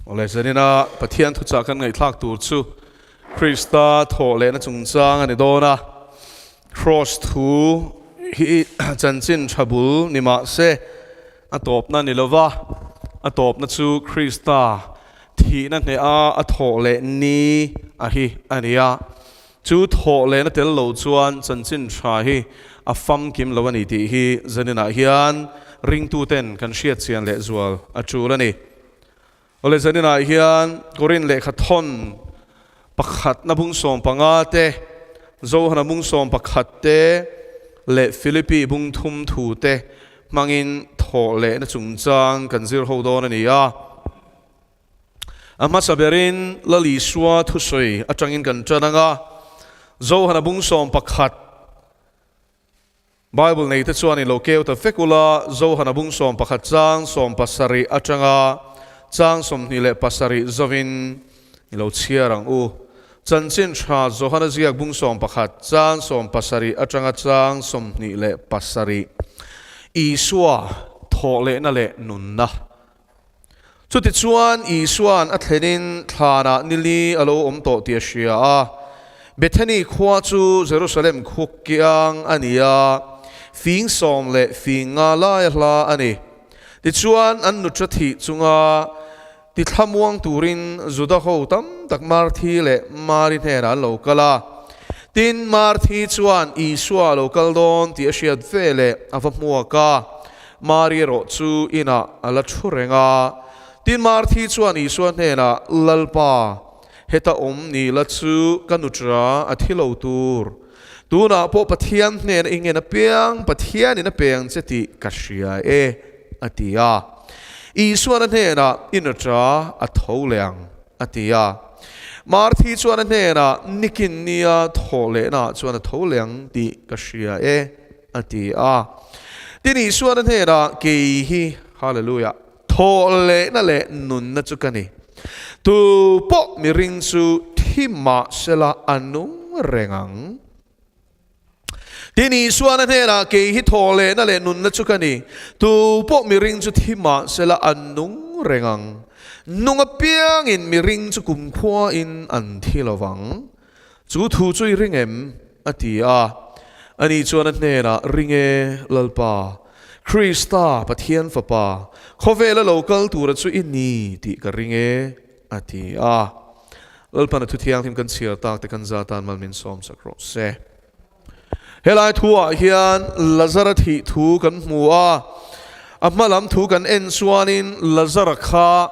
Awle zanina Pathian thuchah kan ngaihthlak tur chu Krista thawh lehna chungchang a ni dawn a. Kraws thu hi chanchin tha bul ni mah se a tawpna ni lova, a tawpna chu Krista thihna hneha a thawh leh ni a hi a ni a. Chu thawh lehna tel lo chuan chanchin tha hi a famkim lo a ni tih hi zaninah hian ringtuten kan hriatchian lehzual a tul a ni. Awle zaninah hian Korin lehkha thawn pakhatna bung 15 te, Johana bung 11 te leh Philippi bung thum thu te hmangin thawh lehna chungchang kan zir ho dawn a ni a. A hmasa berin Lal Isua thusawi atangin kan tan ang a, Johana bung 11 Bible neite chuan in lo keu ta vek ula, Johana bung 11 chang 70 atanga chang 27 zawin i lo chhiar ang u. Chanchin tha Johana ziak bung 11 chang 70 atanga chang 27 Isua thawhlehna leh nunna. Chutichuan, Isua'n a thlenin thlanah ni li a lo awm tawh tih a hria a. Bethany khua chu Jerusalem khu kiang a ni a, fing 10 leh fing nga laia hla a ni. Tichuan, an nutra thih chunga tithlamuang turin Juda ho tam tak Marthi leh Mari hnenah an lo kal a. Tin, Marthi chuan Isua a lo kal dawn tih a hriat veleh a va hmuak a. Mari erawh chu inah a la thu reng a. Tin, Marthi chuan Isua hnenah, Lalpa, heta awm ni la chu ka nutra a thi lo tur. Tunah pawh Pathian hnena i ngen apiang Pathianin a pe ang che tih ka hria e, a ti a. Isuan a hnenah, I nutra a tho leh ang, a ti a. Marthi chuan a hnenah, Nikin nia thawh lehnaah chuan a tho leh ang tih ka hria e. A ti a. Tin, Isuan a hnenah, Kei hi, Hallelujah, thawh lehna leh nunna chu ka ni. Tu pawh miring chu thi mah sela a nung reng ang. Tin, Isuan a hnenah, Kei hi thawh lehna leh nunna chu ka ni. Tu pawh miring chu thi mah sela a nung reng ang. Nung apiangin miring chu kumkhuain an thi lo vang. Chu thu chu i ring em? a ti a. Ani chuan a hnenah, Ring e, Lalpa, Krista, Pathian Fapa, khawvela lo kal tura chu i ni tih ka ring e, a ti a. Lalpan a thu thianghlim kan chhiar tak te kan za tan mal min sawm sak rawh se. Helai thuah hian Lazara thih thu kan hmu a, a hma lam thu kan en chuanin Lazara kha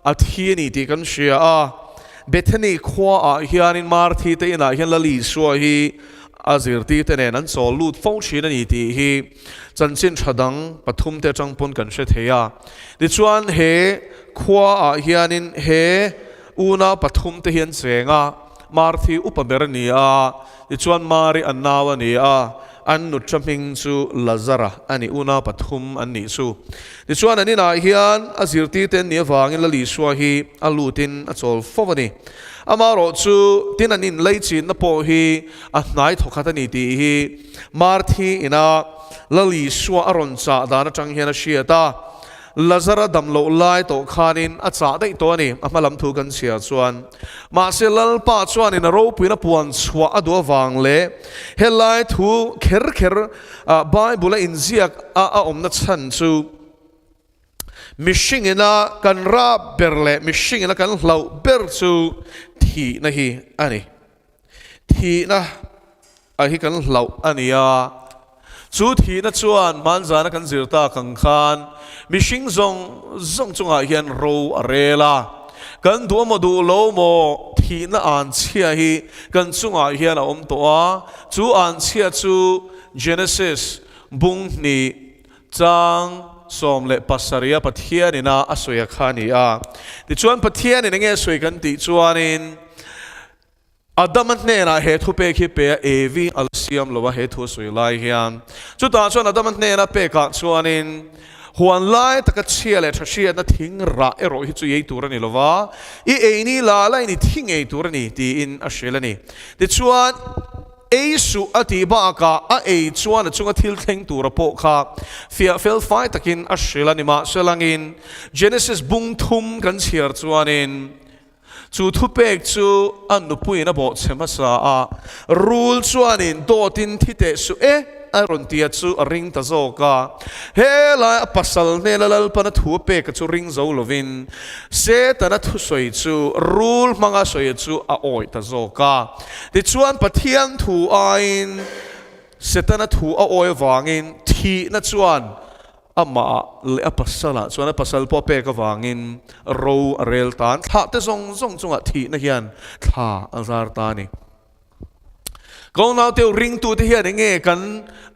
a thi a ni tih kan hria a. Bethany khuaah hianin Marthi te inah hian Lal Isua hi a zirtirte nen an chawl lut fo thin a ni tih hi chanchin tha dang pathum te atang pawn kan hre thei a. Tichuan he khuaah hianin he unau pathum te hi an cheng a, Marthi upa ber a ni a, tichuan Mari an nau a ni a, an nutra hming chu Lazara a ni, unau pathum an nih chu. Tichuan an inah hian a zirtirte an nih avangin Lal Isua hi a lutin a chawl fo a ni. Amaherawh chu tin an inleichinna pawh hi a hnai thawkhat a ni tih hi Marthi ina Lal Isua a rawn chah dan atang hian a hriat a. Lazara dam loh lai tawh khanin a chah daih tawh a ni, a hma lam thu kan chhiar chuan. Mahse Lalpa chuanin a ropuina puan chhuah a duh avang leh helai thu kher kher Bible a inziak a a awmna chhan chu mihringina kan rap ber leh mihringina kan hlauh ber chu thihna hi a ni. Thihna a hi kan hlauh a ni a, chu thihna chuan hmanzana kan zir tak ang khan mihring zawng zawng chungah hian ro a rel a, kan duh amaw duh lo maw thihna anchhia hi kan chungah hian a awm tawh a, chu anchhia chu Genesis bung hnih chang 17 a Pathianin a a sawi a kha a ni a. Tichuan Pathianin enge a sawi kan tih chuanin, Adama hnenah he thupek hi pe a, Evi a la siam lo a he thu a sawi lai hian. Chutah chuan Adama hnena pekah chuanin huan lai taka chhia leh tha hriatna thing rah erawh hi chu i ei tur a ni lo va, i ei ni la lain i thi ngei tur a ni tiin a hrilh a ni. Tichuan. Ei suh a tih bakah a ei chuan a chunga thil thleng tura pawh kha fiah fel fai takin a hrilh a ni. Mahselangin Genesis bung thum kan chhiar chuanin chu thupek chu a nupuiin a bawhchhe hmasa a, rul chuanin dawtin thi teh suh e a rawn tia chu a ring ta zawk a. Helai a pasal hnena Lalpana thu a peka chu ring zo lovin Setana thusawi chu rul hmanga sawi chu a awih ta zawk a. Tichuan, Pathian thu aiin Setana thu a awi avangin thihna chuan amah leh a pasalah chuan a pasal pawh a pek avangin ro a rel ta. An thlahte zawng zawng chungah thihna hian thla a zar ta a ni. Ka unaute ringtute hian eng nge kan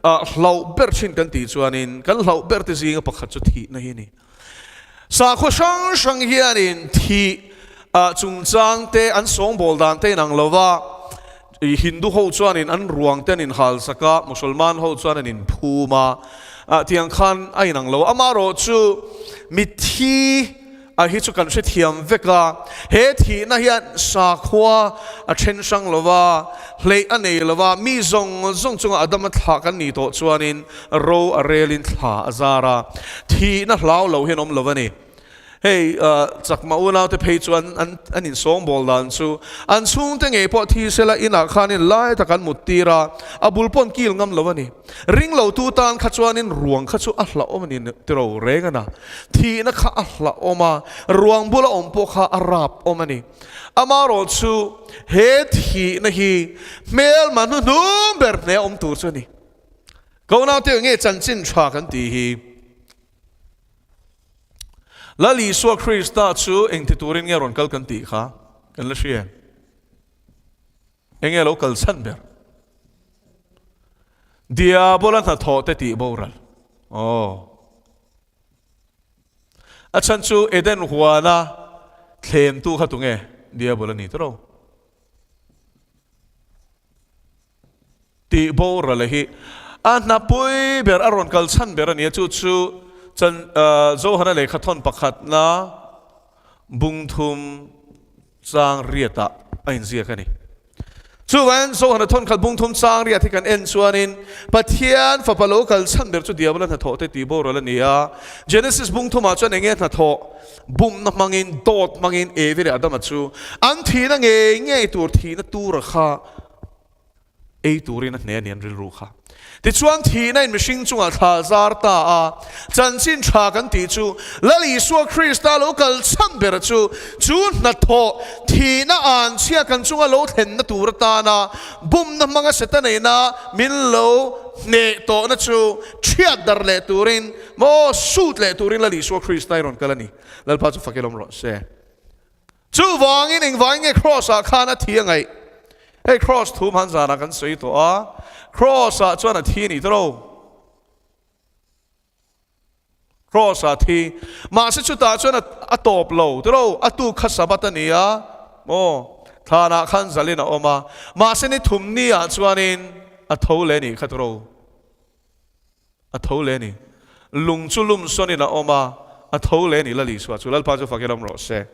hlauh ber thin kan tih chuanin kan hlauh ber te zinga pakhat chu thihna hi a ni. Sakhua hrang hrang hianin thih chungchang te an sawngbawl dan te inang lo va, Hindu ho chuanin an ruang te an inhal sak a, Musalman ho chuan an inphum a, tiang khan a inang lo. Amaherawh chu mitthi a hi chu kan hrethiam vek a, he thihna hian sakhua a then hrang lo va, hleih a nei lo va, mi zawng zawng chunga Adama thlah kan nih tawh chuanin ro a relin thla a zar a, thihna hlau lo hian awm lo a ni. Hei Chakma unaute phei chuan an an insawngbawl dan chu an chhungte ngei pawh thi sela inah khanin lai tak an mut tir a, a bul pawn kil ngam lo a ni. Ring lo tu tan kha chuanin ruang kha chu a hlauhawm a ni tiro reng a na. Thihna kha a hlauhawm a, ruang bula awm pawh kha a rap awm a ni. Amaherawh chu he thihna hi hmelma hnuhnung ber hneh awm tur chu a ni. Ka unaute nge chanchin tha kan tih hi? Lal Isua Krista chu engti turin nge rawn kal kan tih kha kan la hria em? Enge lo kal chhan ber? Diabola hnathawh te tih boral. Aw. A chhan chu Eden huana thlemtu kha tunge? Diabola ni tawh lo. Tih boral a hi a hnapui ber, a rawn kal chhan ber a ni a, chu chu chan Johana lehkha thawn pakhatna bung thum chang riatah a inziak a ni. Chuvangin Johana thawn khat bung thum chang riat hi kan en chuanin Pathian fapa lo kal chhan ber chu Diabola hnathawh te tih boral a ni a. Genesis bung thumah chuan eng nge hnathawh bumna hmangin, dawt hmangin Evi leh Adama chu an thihna ngei ngei tur thihna tura kha ei turin a hne a ni an rilru kha. Tichuan thihna in mihring chungah thla zar ta a, chanchin tha kan tih chu Lal Isua Krista lo kal chhan ber chu chu hnathawh thihna an chhia kan chunga lo thlenna tur atana bumna hmanga Setana ina min lo hneh tawhna chu thiat dar leh turin maw sut leh turin Lal Isua Krista i rawn kal a ni. Lalpa chu fak ilawm rawh se. Chuvangin engvangin nge Kraws-ah khan a thi a ngaih? Hei Kraws thu hman zanah kan sawi tawh a, Kraws-ah chuan a thi a nih tawh lo. Kraws-ah a thi. Mahse chutah chuan a tawp lo tawh lo. A tuk kha Sabbath a ni a, maw? Thlanah khan zalin a awm a. Mahse ni thum ni-ah chuanin a tho leh a nih kha tawh lo. A tho leh a ni. Lung chu lum sawnin a awm a, a tho leh a ni. Lal Isua chu Lalpa chu fakin awm rawh se.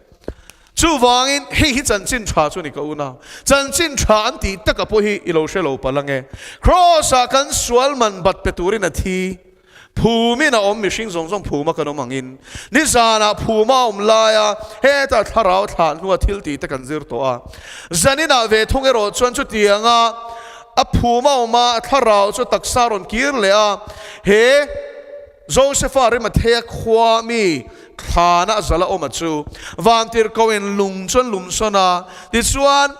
Chuvangin hei hi chanchin tha chu a ni ka unau. Chanchin tha an tih taka pawh hi i lo hre lo palh ange. Kraws-ah kan sual man bat pe turin a thi. Phumin a awm mihring zawng zawng phuma kan awm angin. Nizanah phuma a awm laia hetah thlarau thlah hnua thil tih te kan zir tawh a. Zaninah ve thung erawh chuan chutianga A phum a awm a, a thlarau chu taksa rawn kir leh a. He Josefa Arimathea khua mi thlana a zal a awm a chu vantirhkoin lung chu an lumsawn a. Tichuan,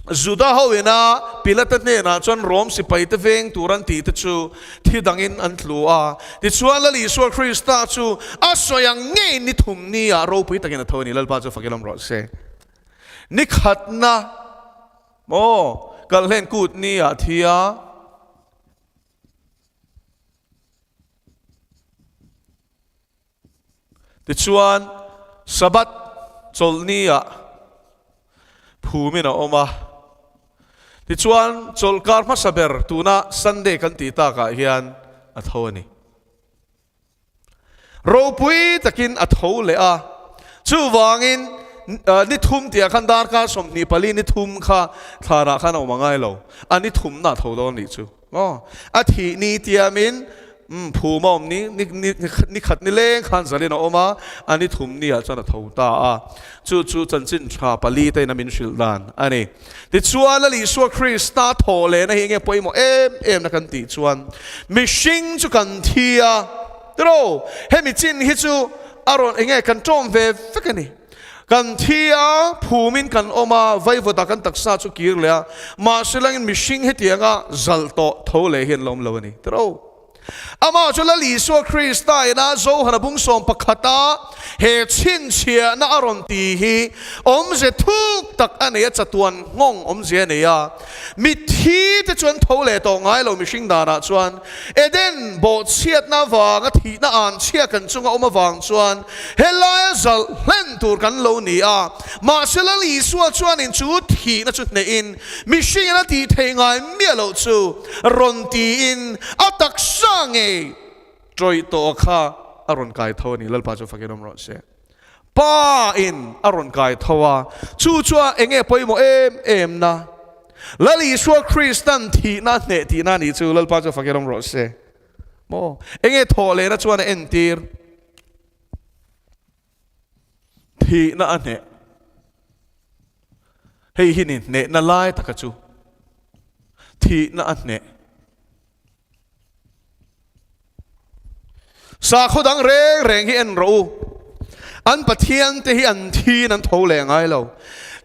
Juda ho ina Pilata hnenah chuan Rom sipaite veng tur an tih te chu thi dangin an tlu a. Tichuan, Lal Isua Krista chu a sawi ang ngei ni thum ni ah ropui takin a tho a ni. Lalpa chu fak i lawm rawh se. Ni khatna. Maw kalhlen kut ni ah thi a. Tichuan Sabbath chawlhni ah phumin a awm a. Tichuan chawlhkar hmasa ber tuna Sunday kan tih takah hian a tho a ni. Ropui takin a tho leh a, chuvangin ni thum tihah khan darkar 24 ni thum kha thlanah khan a awm a ngai lo. A ni thumna a tho dawn nih chu. Aw, a thih ni tiamin phum a awm ni, ni khat ni leng khan zalin a awm a, a ni thum ni ah chuan a tho ta a. Chu chu chanchin tha pali te in a min hrilh dan a ni. Tichuan Lal Isua Krista thawh lehna hi enge pawimawh em em na kan tih chuan mihring chu kan thi a, tiraw? Hemi chin hi chu a rawn enge kan tawm ve vek a ni. Kan thi a, phumin kan awm a, vaivawtah kan taksa chu kir leh a, mahse langin mihring hetianga zalh tawh tho leh hi an lo awm lo a ni. Tiraw? Amah chu Lal Isua Krista ina Johana bung sawm pakhata he chhinchhiahna a rawn ti hi awmze thuk tak a nei a, chatuan nghawng awmze a nei a. Mitthi te chuan tho leh tawh ngai lo mihring danah chuan Eden bawhchhiatna avanga thihna anchhia kan chunga awm avang chuan helaia zalh hlen tur kan lo ni a. Mahse Lal Isua chuanin chu thihna chu hnehin mihringin a tih theih ngai miah loh chu rawn tiin a taksa ngei tawih tawh kha a rawn kai tho a ni. Lalpa chu fakin awm rawh se. Pa in a rawn kai tho a, chu chuan eng nge pawimawh em em na? Lal Isua Kristan thihna a hneh tihna a nih chu. Lalpa chu fakin awm rawh se. Maw? Eng nge thawh lehna chuan a entir? Thihna a hneh. Hei hi ni hnehna lai taka chu. Thihna a hneh. Sakhaw dang reng reng hi en rawh u. An Pathian te hi an thiin an tho leh ngai lo.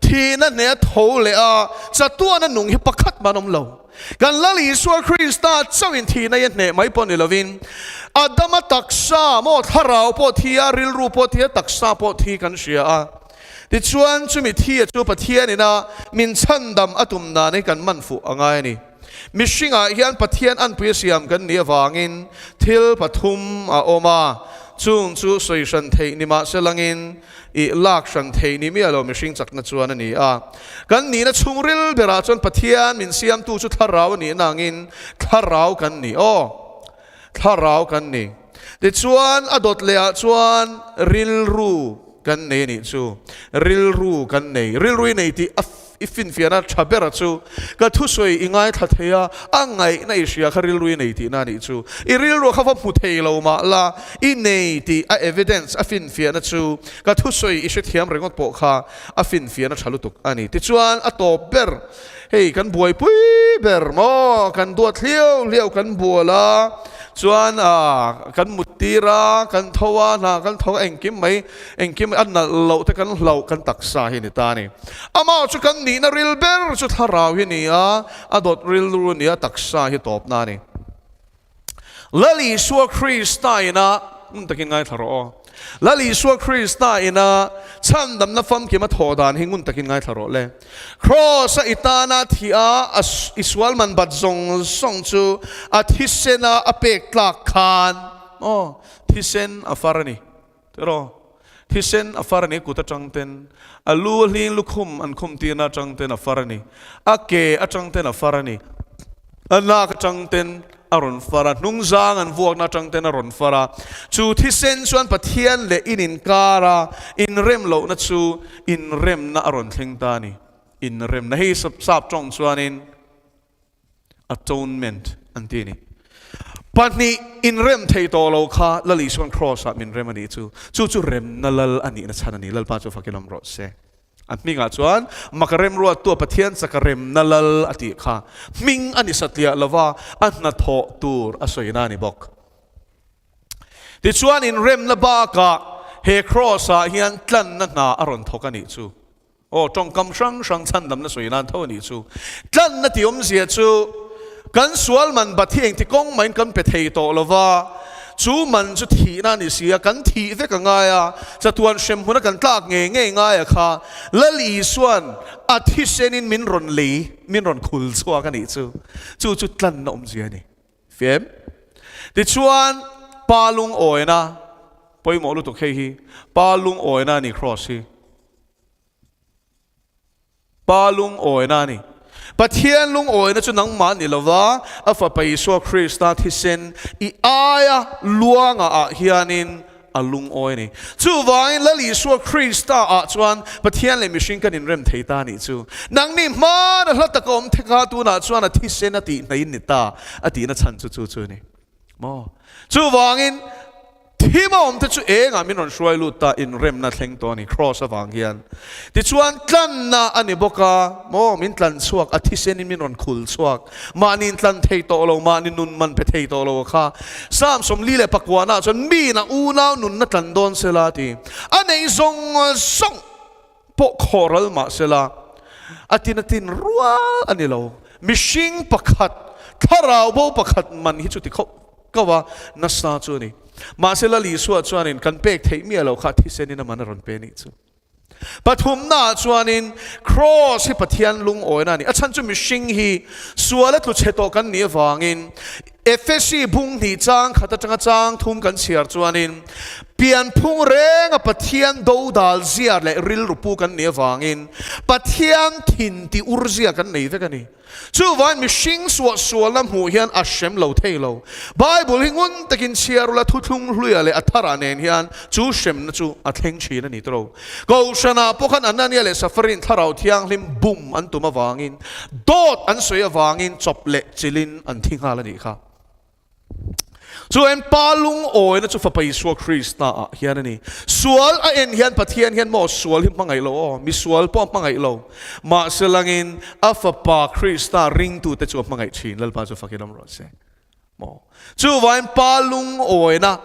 Thihna hneh a tho leh a, chatuana nung hi pakhat mah an awm lo. Kan Lal Isua Krista chauhin thihna hi a hneh mai pawh ni lovin, Adama taksa maw thlarau pawh thi a, rilru pawh thi a, taksa pawh thi kan hria a. Tichuan chumi thi a chu Pathian ina min chhandam a tum dan hi kan man fuh a ngai a ni. Mihringah hian Pathian anpui a siam kan nih avangin thil pathum a awm a, chung chu sawi hran theih ni mahse langin i lak hran theih ni miah lo mihring chakna chuan a ni a. Kan nihna chhungril berah chuan Pathian min siamtu chu thlarau a nih nangin thlarau kan ni. Aw, thlarau kan ni. Tichuan a dawt lehah chuan rilru kan nei a nih chu. Rilru kan nei. Rilru i nei tih a I finfiahna tha bera chu ka thusawi i ngaithla thei a, a ngaihna i hria kha rilru i nei tihna a nih chu. I rilru kha va hmu thei lo mah la, i nei tih a evidence, a finfiahna chu ka thusawi i hrethiam ringawt pawh kha a finfiahna tha lutuk a ni. Tichuan a tawp ber, hei kan buaipui ber maw, kan duat hliau hliau kan bual a, chuan kan mut tir a, kan tho a, hna kan tho a, engkim mai Engkim a nalh loh te kan hlauh kan taksa hi ni ta a ni. Amah chu kan nihna ril ber chu thlarau hi ni a, a dawt rilru a ni a, taksa hi tawpna a ni. Lal Isua Krista ina, ngun takin ngaithla rawh aw. Lal Isua Krista ina chhandamna famkim a thawh dan hi ngun takin ngaithla rawh le. Kraws a i tana thi a, a i sual man bat zawng zawng chu a thisena a pek tlak khan, aw, thisen a far a ni. Tiraw? Thisen a far a ni, kut atang ten, a lu a hling lukhum an khum tirna atang ten a far a ni, a ke atang ten a far a ni, a nak atang ten a rawn far a, hnungzang an vuakna atang ten a rawn far a. Chu thisen chuan Pathian leh in inkar a inrem lohna chu inremna a rawn thleng ta a ni. Inremna hei sap tawng chuanin Atonement an ti a ni. Pahnih inrem thei tawh lo kha Lal Isuan Kraws ah min rem a nih chu. Chu chu remna Lal a nihna chhan a ni. Lalpa chu fakin awm rawh se. A hmingah chuan maka remruattu a Pathian chaka remna Lal a tih kha hming a ni satliah lova a hnathawh tur a sawina a ni bawk. Tichuan inremna bakah he Kraws ah hian tlanna hna a rawn thawk a nih chu. Aw, tawngkam hrang hrang chhandamna sawi nan tho a nih chu. Tlanna tih awmzia chu kan sual man bat hi engti kawng mahin kan pe thei tawh lo va, chu man chu thihna a ni si a, kan thih vek a ngai a, chatuan hrem hmuna kan tlak ngei ngei ngai a kha Lal Isuan a thisenin min rawn lei, min rawn khul chhuak a nih chu. Chu chu tlanna awmzia a ni. Fem. Tichuan, Pa lungawina, pawimawh lutuk hei hi, Pa lungawina a ni Kraws hi. Pa lungawina a ni. Pathian lungawina chu nangmah ni lova, a Fapa Isua Krista thisen i aia luanga ah hianin. a lungawi a ni. Chuvangin Lal Isua Krista ah chuan Pathian leh mihring kan inrem thei ta a nih chu. Nangni hmana hla taka awm thek a, tunah chuan a thisen a tih hnaiin ni ta a tihna chhan chu chu chu a ni. Maw? Chuvangin thim a awmte chu engah min rawn hruai lut ta inremna thleng tawh a ni Kraws avang hian. Tichuan tlanna a ni bawk a, maw min tlan chhuak a thisenin min rawn khul chhuak. Mahni intlan thei tawh lo, mahni nun man pe thei tawh lo a kha. Psalm 49 ah chuan miin a unau nunna tlan dawn sela a ti. A neih zawng zawng pawh khawhral mah sela a tin a tin rual a ni lo. Mihring pakhat, thlarau bo pakhat man hi chu ti khauh kauh a, nasa chu a ni. Mahse Lal Isua chuanin kan pek theih miah lo kha thisenin a man a rawn pe nih chu. Pathumnaah chuanin Kraws hi Pathian lungawina a ni. A chhan chu mihring hi suala tlu chhe tawh kan nih avangin Efesi bung hnih chang khat atanga chang thum kan chhiar chuanin pianphung renga Pathian dodal zia leh rilru pu kan nih avangin Pathian thin ti ur zia kan nei vek a ni. Chuvain mihring suahsualna hmuh hian a hrem lo thei lo. Bible hi ngun takin chhiar ula thuthlung hluia leh a tharah nen hian chu hremna chu a thleng thin a ni tawh. Kohhranah pawh khan Anania leh Safarin thlarau thianghlim bum an tum avangin dawt an sawi avangin chawp leh chilhin an thi nghal a nih kha. Chuan Pa lungawina chu Fapa Isua Krista ah hian a ni. Sual a en hian Pathian hian maw sual hi hmangaih lo aw, mi sual pawh a hmangaih lo. Mahse langin a Fapa Krista ringtute chu a hmangaih thin, Lalpa chu fakin awm rawh se. Maw? Chuvain Pa lungawina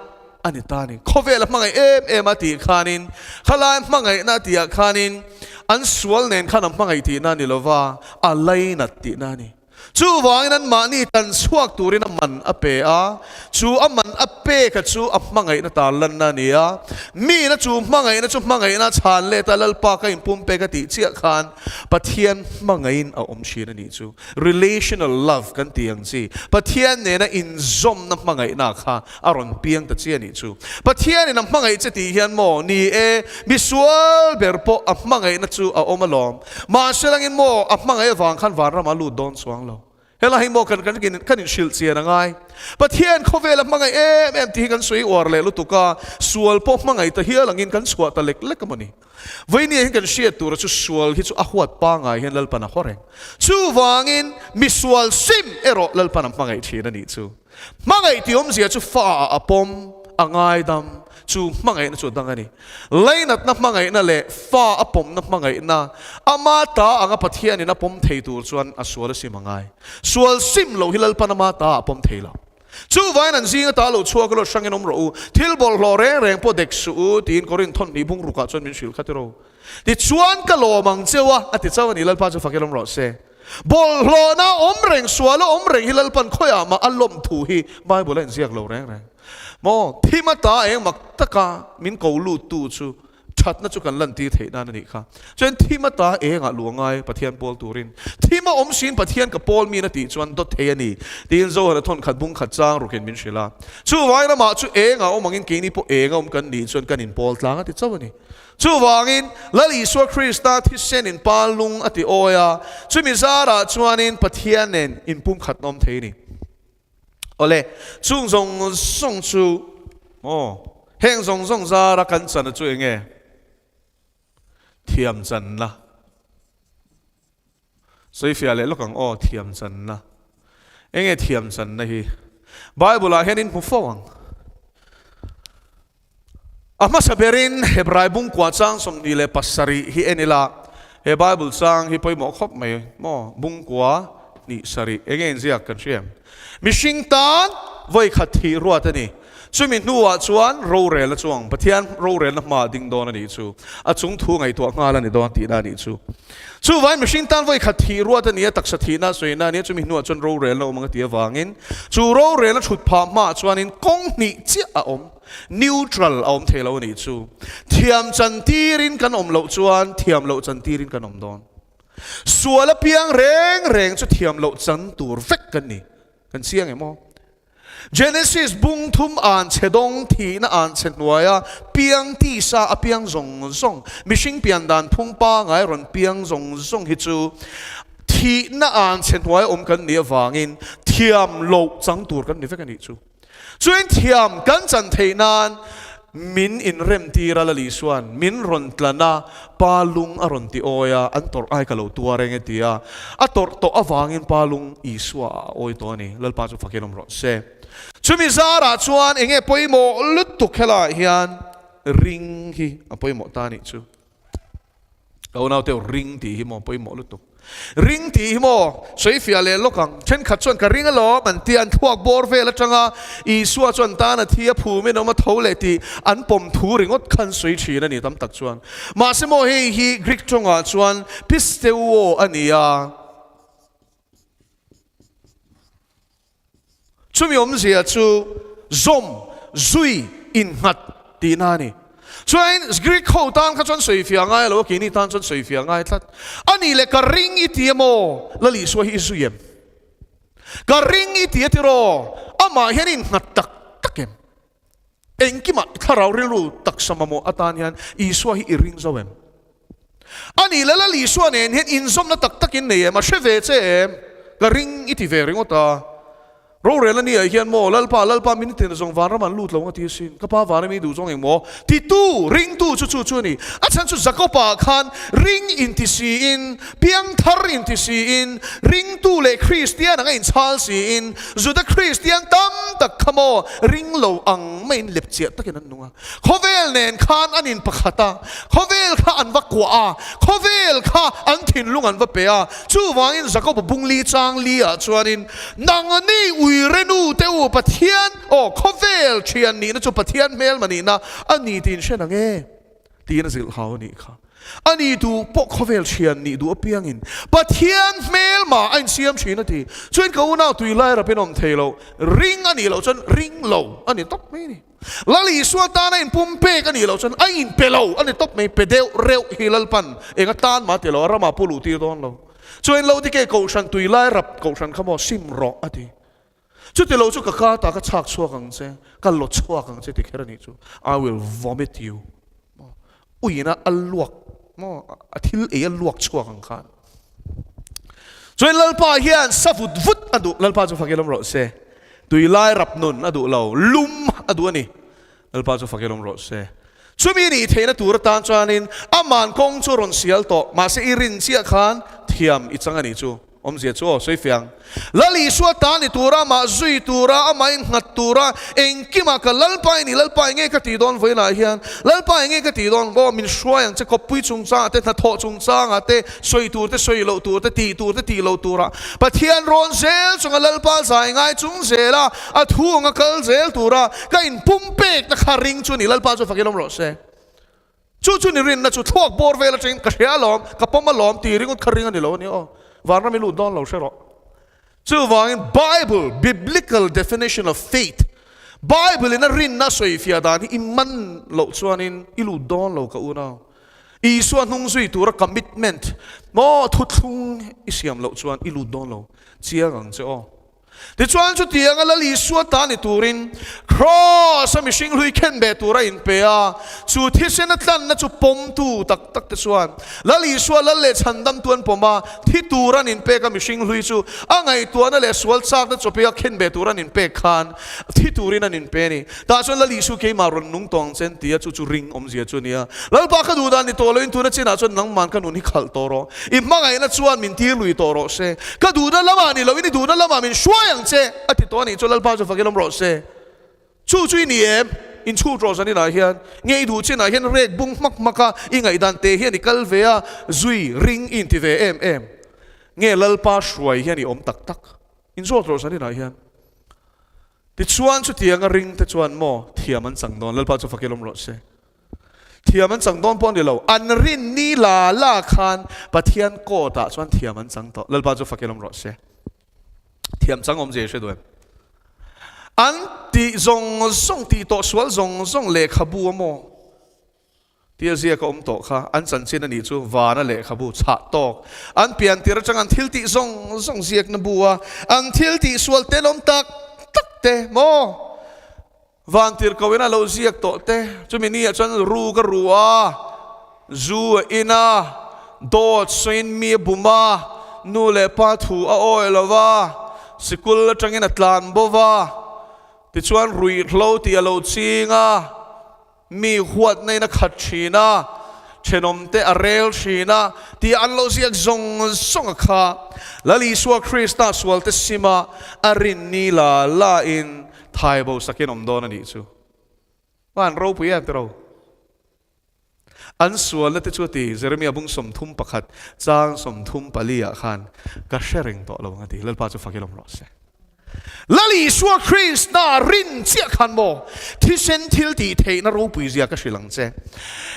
a ni ta a ni. Khawvel a hmangaih em em a tih khanin, khalai hmangaihna a tihah khanin an sual nen khan a hmangaih tihna a ni lova, a lainat tihna a ni. Chuvangin anmahni tan chhuak turin a man a pe a, chu a man a peka chu a hmangaihna tar lanna a ni a. Miin a chu hmangaihna chu hmangaihna a chhan let a, Lalpa ka inpumpek a tih chiah khan Pathian hmangaihin a awm thin a nih chu. Relational love kan tih ang chi, Pathian nena inzawmna hmangaihna kha a rawn piang ta che a nih chu. Pathianin a hmangaih che tih hian maw, ni e, misual ber pawh a hmangaihna chu a awm alawm. Mahse langin maw, a hmangaih avang khan vanramah a lut dawn chuang lo. Helai hi maw kan kan kan inhrilh chian a ngai. Pathian khawvel a hmangaih em em tih hi kan sawi uar leh lutuk a, sual pawh hmangaih ta hial angin kan chhuah ta lek lek a maw ni. Vawinia hian kan hriat tura chu sual hi chu a huat pangai hian Lalpan a haw reng. Chuvangin misual sim erawh Lalpan a hmangaih thin a nih chu. Hmangaih tih awmzia chu fa ah a pawm, a ngaidam, chu hmangaihna chu a dang a ni. Lainatna hmangaihna leh fa a pawmna hmangaihna, ama ta anga Pathianin a pawm thei tur chuan a sual a sim a ngai. Sual sim loh hi Lalpan ama ta ah a pawm thei lo. Chuvangin an zinga ta lo chhuak ilo hrangin awm rawh u, thil bawlhhlawh reng reng pawh dek suh u, tiin Korinth thawnhnih bung rukah chuan min hrilh kha tiraw. Tichuan ka lawm ang cheu a, a ti chauh a ni, Lalpa chu fakin awm rawh se. Bawlhhlawhna awm reng, suala awm reng hi Lalpan khawiah mah a lawm thu hi Bible a inziak lo reng reng. Maw, thim ata eng mak taka min ko luttu chu thatna chu kan lantir theih nan a nih kha. Chuan thim ata engah lu a ngai Pathian pawl turin. Thim a awm siin Pathian ka pawl min a tih chuan dawt thei a ni tiin Zohana thawn khat bung khat chang rukin min hrilh a. Chuvangin amah chu engah awm angin keini pawh eng a awm kan nih chuan kan inpawl tlang a ti chauh a ni. Chuvangin, Lal Isua Krista thisenin Pa lung a ti awi a, chumi zarah chuanin Pathian nen inpumkhatna awm thei a ni. Awle, chung zawng zawng chu, aw, heng zawng zawng zara kan chana chu eng nge? Thiam channa. Sawifiah leh lawk ang aw, thiam channa. Eng nge thiam channa hi? Bible ah hian in hmu fo ang. A hmasa berin Hebrai bungkua chang 27 hi en ila, he Bible chang hi pawimawh khawp mai maw? Bungkua hnih sarih, eng nge inziak kan hria em? Mihring tan vawikhat thih ruat a ni. Chumi hnuah chuan rorelna chuang Pathian rorelna hmaah ding dawn a nih chu. A chung thu ngaihtuah nghal a ni dawn tihna a nih chu. Chuvangin mihring tan vawikhat thih ruat a ni a, taksa thihna a sawina a ni a, chumi hnuah chuan rorelna awm ang a tih avangin chu rorelna thut phah hmaah chuanin kawng hnih chiah a awm, neutral a awm thei lo a nih chu. Thiam chantirin kan awm loh chuan thiam loh chantirin kan awm dawn. Sual apiang reng reng chu thiam loh chan tur vek kan ni. Kan chiang em aw? Genesis bung thum an chhe dawng thihna an chhe hnuaia piang tisa a piang zawng zawng, mihring pian dan phung pangai rawn piang zawng zawng hi chu thihna an chhe hnuaia awm kan nih avangin thiam loh chang tur kan ni vek a nih chu. Chuin thiam kan chan theih nan. Min inremtir a Lal Isua'n min rawn tlan a, Pa lung a rawn ti awi a, an tawrh ai ka lo tuar eng e ti a, a tawrh tawh avangin Pa lung Isua ah a awi tawh a ni, Lalpa chu fakin awm rawh se. Chumi zarah chuan enge pawimawh lutuk helaiah hian ring hi a pawimawh ta a nih chu. Ka unaute ring tih hi maw pawimawh lutuk. Ring tih hi maw sawifiah leh lawk ang. Thenkhat chuan ka ring alawm an tia, an thluak bawr vel atanga Isua chuan tan a thi a phumin a awm a tho leh tih an pawm thu ringawt kha an sawi thin a ni tam tak chuan. Mahse maw hei hi Greek tawngah chuan pisteuo a ni a. Chumi awmzia chu zawm, zui, innghat tihna a ni. Chuanin Greek ho tan kha chuan sawifiah ngai lo a, keini tan chuan sawifiah ngai tlat. A nih leh ka ring i ti emaw? Lal Isua hi i zui em? Ka ring i ti a tiraw? Amah hian i innghat tak tak em? Engkimah thlarau rilru taksa mamawh atan hian Isua hi i ring zo em? A nih leh Lal Isua nen hian inzawmna tak tak in nei em? A hre ve che em? Ka ring i ti ve ringawt a. Rorel a nih ah hian maw, Lalpa, Lalpa min tina zawng vanram an lut lo nga ti asin. Ka pa vana mi duh zawng eng maw? Titu, ringtu chu chu chu a ni. A chhan chu Jakob-ah khan ring inti siin, piangthar inti siin, ringtu leh Kristian anga inchhal siin, Juda Kristian tam tak kha maw ring lo ang maiin lepchiah takin an nung a. Khawvel nen khan an inpakhat a, khawvel kha an va kuah a, khawvel kha an thinlung an va pe a. Chuvangin Jakob bungli chang li ah chuanin, Nangni uire nu te u Pathian, aw khawvel thian nihna chu Pathian hmelma nihna a ni tiin hre nang e. Tiin a zilh hau a nih kha. A ni duh pawh khawvel thian nih duh apiangin Pathian hmelma a insiam thin a ti. Chuan ka unau tui lai rapin awm thei lo, ring a nih loh chuan ring lo a ni tawp mai a ni. Lal Isua tana inpum pek a nih loh chuan a inpe lo a ni tawp mai, pe deuh reuh hi Lalpan eng atan mah ti lo, a ramah pawh luh tir dawn lo. Chuan lo dike kohhran tui lai rap kohhran kha maw sim rawh a ti. Chuti lo chu ka ka ta ka chhak chhuak ang che, ka law chhuak ang che ti kher a nih chu, I will vomit you. Maw? Uiin a a luak maw? A thil ei a luak chhuak ang khan. Chuan Lalpa hian sa vut vut a duh, Lalpa chu fak ilawm rawh se. Tui lai rap nun a duh lo, lum a duh a ni. Lalpa chu fak ilawm rawh se. Chumi nih theihna tur atan chuanin aman kawng chu rawn sial tawh, mahse i rin chiah khan thiam i chang a nih chu. Awmzia chu aw, sawi fiang. Lal Isua ta ni tura, amah zui tura, amah innghat tura, engkimah ka Lalpa i ni, Lalpa enge ka tih dawn vawiinah hian, Lalpa enge ka tih dawn, aw min hruai ang che, kawppui chungchangah te, hnathawh chungchangah te, sawi tur te, sawi loh tur te, tih tur te, tih loh turah Pathian rawn zel chunga Lalpa zai ngai chung zela a thu anga kal zel tura ka inpumpekna kha ring chu a ni, Lalpa chu fakin awm rawh se. Chu chu ni rinna chu thluak bawr vel atangin ka hria alawm, ka pawm alawm tih ringawt kha ring a ni lo a ni aw. Vanram i lut dawn lo hre rawh. Chuvangin Bible, Biblical definition of faith, Bible in a rinna a sawifiah dan hi i man loh chuanin i lut dawn lo ka unau. Isua hnung zui tura commitment maw thuthlung i siam loh chuan i lut dawn lo chiang ang che aw. Tichuan chutianga Lal Isua ta ni turin Kraws a mihring hlui khenbeh tur a inpe a, chu thisen a tlanna chu pawmtu tak tak te chuan Lal Isua Lal leh Chhandamtu an pawm a, thi tur an inpek a mihring hlui chu a ngaihtuahna leh sual chakna chawpia khenbeh tur an inpek khan thi turin an inpe a ni. Tah chuan Lal Isu keimah rawn nung tawh ang che an ti a, chu chu ring awmzia chu a ni a. Lalpa ka duh dan ni tawh loin tuna chinah chuan nangman ka nun hi khalh tawh rawh. I hmangaihna chuan min tir lui tawh rawh se. Ka duhna lamah ni loin i duhna lamah min hruai ang che a ti tawh a nih chuan Lalpa chu fakin awm rawh se. Chu chu i ni em? Inchhut rawh zaninah hian nge i duh chinah hian rek bung hmak hmak a, i ngaihdan te hian i kal ve a, zui ring i inti ve em em. Nge Lalpa hruai hian i awm tak tak? Inzawt rawh zaninah hian. Tichuan chutianga ring te chuan maw thiam an chang dawn, Lalpa chu fakil awm rawh se. Thiam an chang dawn pawh a ni lo, an rin ni la la khan Pathian court ah chuan thiam an chang tawh, Lalpa chu fakil awm rawh se. Thiam chang awmzia i hre duh em? An tih zawng zawng, tih tawh sual zawng zawng lehkhabu a maw? Tia ziak a awm tawh kha an chanchin a nih chu vana lehkhabu chhah tawk an pian tir atang an thil tih zawng zawng ziakna bu a an thil tih sual tenawm tak tak te maw van tir ko in a lo ziak tawh te chumi ni ah chuan ru ka ru a zu a in a dawt sawiin mi a bum a nu leh pa thu a awi lo va sikul atangin a tlan bo va tichuan ruihhlo tih a lo ching a. Mi huatna in a khat thin a, thenawmte a rel thin a, tia an lo ziak zawng zawng a kha. Lal Isua Krista sualte sima a rin ni la la in thai bo sakin awm dawn a nih chu. Va han ropui em tiraw? An sualna te chu a ti, Jeremia bung 31 chang 34 ah khan ka hre reng tawh lo ang a ti, Lalpa chu fak i lawm rawh se. Lal Isua Krista rin chiah khan maw thisen thil tih theihna ropui zia ka hrilh ang che.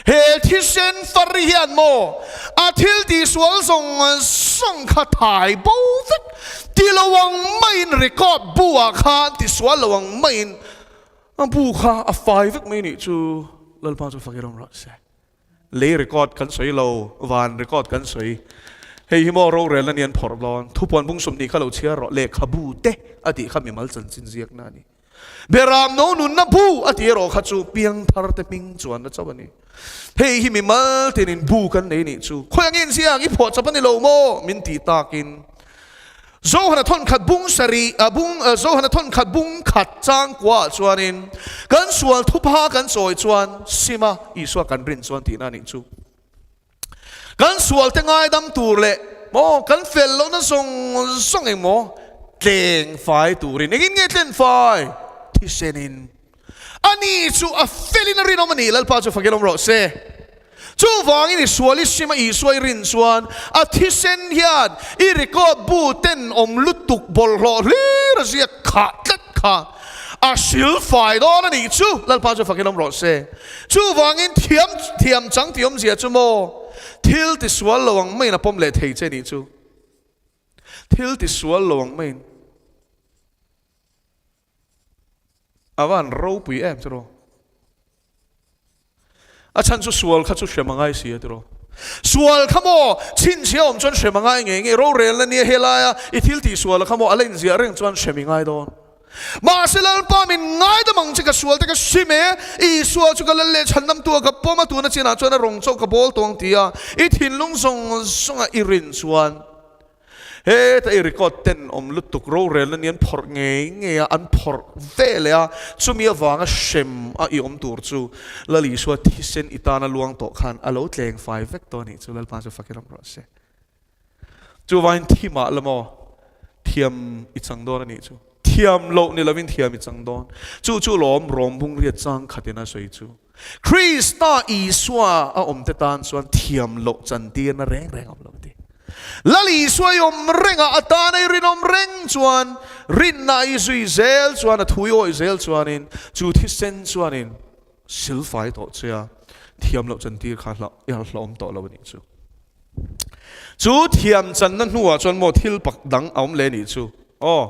He thisen far hian maw a thil tih sual zawng zawng kha thai bo vek ti lo ang maiin record bu ah khan ti sual lo ang maiin a bu kha a fai vek mai nih chu Lalpa chu fak i rawng rawh se. Lei record kan sawi lo, van record kan sawi. Hei hi maw rorelna ni an phawrh dawn. Thupuan bung 20 kha lo chhiar rawh, lehkhabu te a tih kha mimal chanchin ziakna a ni. Beram no nunna bu a tih erawh kha chu piangthar te hming chuanna chauh a ni. Hei hi mimal tinin bu kan nei nih chu. Khawi angin ziak i phuah chap a ni lo maw? Min tih takin Zohana thawn khat bung sarih, a bung, Zohana thawn khat bung khat chang kuaah chuanin kan sual thupha kan chawi chuan sima Isua kan rin chuan tihna a nih chu. Kan sualte ngaidam tur leh maw kan fel lohna zawng zawng engmaw tleng fai turin engin nge tlen fai? Thisenin. Ani chu a felin a rinawm a ni, Lalpa chu fakin awm rawh se. Chuvangin i sual i sim a Isua i rin chuan a thisen hian i record bu ten awm lutuk bawlhhlawh hlir a ziak khah tlat kha a hril fai dawn a nih chu, Lalpa chu fakin awm rawh se. Chuvangin thiam thiam chang tih awmzia chu maw thil tisual lo ang maiin a pawm leh thei che nih chu. Thil tisual lo ang maiin. A va han ropui em tiraw? A chhan chu sual kha chu hrem a ngai si a tiraw? Sual kha maw chhinchhia awm chuan hrem a ngai ngei ngei, rorelna nia helaia i thil tih sual kha maw a la inziah reng chuan hrem i ngai dawn. Mahse Lalpa min ngaidam ang che ka sual te ka hrim e, Isua chu ka lal leh chhandamtu a ka pawm a tuna chinah chuan a rawng chauh ka bawl tawng tia i thinlung zawng zawnga i rin chuan Heta i record ten awm lutuk rorelna ni an phawrh ngei ngei a, an phawrh ve leh a, chumi avanga hrem a i awm tur chu Lal Isua thisen i tana luang tawh khan a lo tleng fai vek tawh a nih chu Lalpa chu fakin awm rawh se. Chuvangin thi mah la maw thiam i chang dawn a nih chu. Thiam loh ni lovin thiam i chang dawn. Chu chu lawm rawm bung riat chang khatin a sawi chu. Krista Isua a awmte tan chuan thiam loh chantirna reng reng a awm lo a ti. Lal Isua i awm reng a, a tana i rinawm reng chuan, rinna i zui zel chuan, a thu i awih zel chuanin, chu thisen chuanin silfai tawh che a, thiam loh chantir kha i hlauhawm tawh lo a nih chu. Chu thiam channa hnuah chuan maw thil pak dang a awm leh a nih chu. Aw,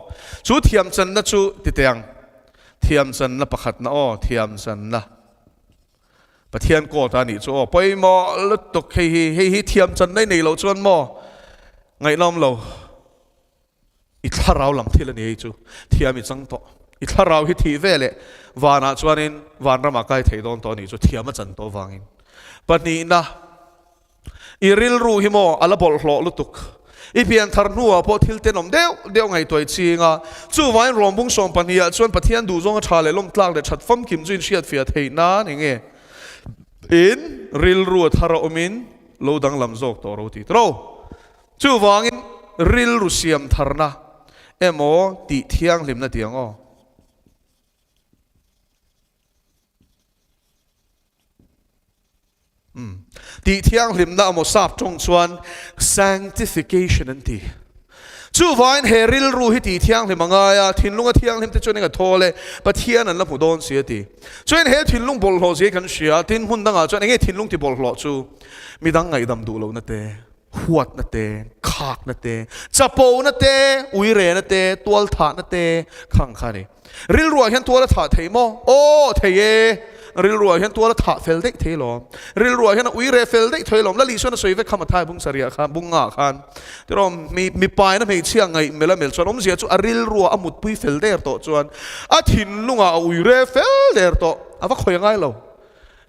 chu thiam channa chu ti teh ang. Thiamchanna pakhatna aw, thiamchanna. Pathian court a nih chu aw, pawimawh lutuk hei hi, hei hi thiamchanna i nei loh chuan maw ngaihnawm lo. I thlarau lam thil a ni hei chu, thiam i chang tawh. I thlarau hi thih ve leh vanah chuanin vanramah kai thei dawn tawh a nih chu, thiam a chan tawh vangin. Pahnihna. I rilru hi maw a la bawlhhlawh lutuk. I pianthar hnuah pawh thil tenawm deuh deuh ngaihtuah i ching a. Chuvangin Rawmbung 12 ah chuan Pathian duhzawng a tha leh lawmtlak leh that famkim chu inhriatfiah theih nan eng nge in rilru a thar a awmin lo danglam zawk tawh ro ti tawh. Chuvangin rilru siam tharna emaw tih thianghlimna tih ang aw. Umm. Tih thianghlimna emaw sap tawng chuan sanctification an ti. Chuvangin he rilru hi tih thianghlim a ngai a, thinlunga thianghlim te chuan eng a thawl e, Pathian an la hmu dawn si a ti. Chuan he thinlung bawlhhlawh zia hi kan hria a, tin hmun dangah chuan enge thinlung ti bawlhhlawh chu midang ngaihdam duh lohna te, huatna te, khakna te, chapona te, uirena te, tualthahna te khang kha a ni. Rilruah hian tual a thah thei maw? Aw, thei e. Rilruah hian tual a thah fel daih thei lawm. Rilruah hian a ui reh fel daih thei lawm. Lali chuan a sawi vek kha Mathai bung sarih khan, bung ngah khan. Tiraw, mi, mipa in a hmeichhia ngaih mel a mel chuan awmzia chu a rilruah a mutpui fel der tawh chuan a thinlungah a ui reh fel der tawh. A va khawi a ngai lo.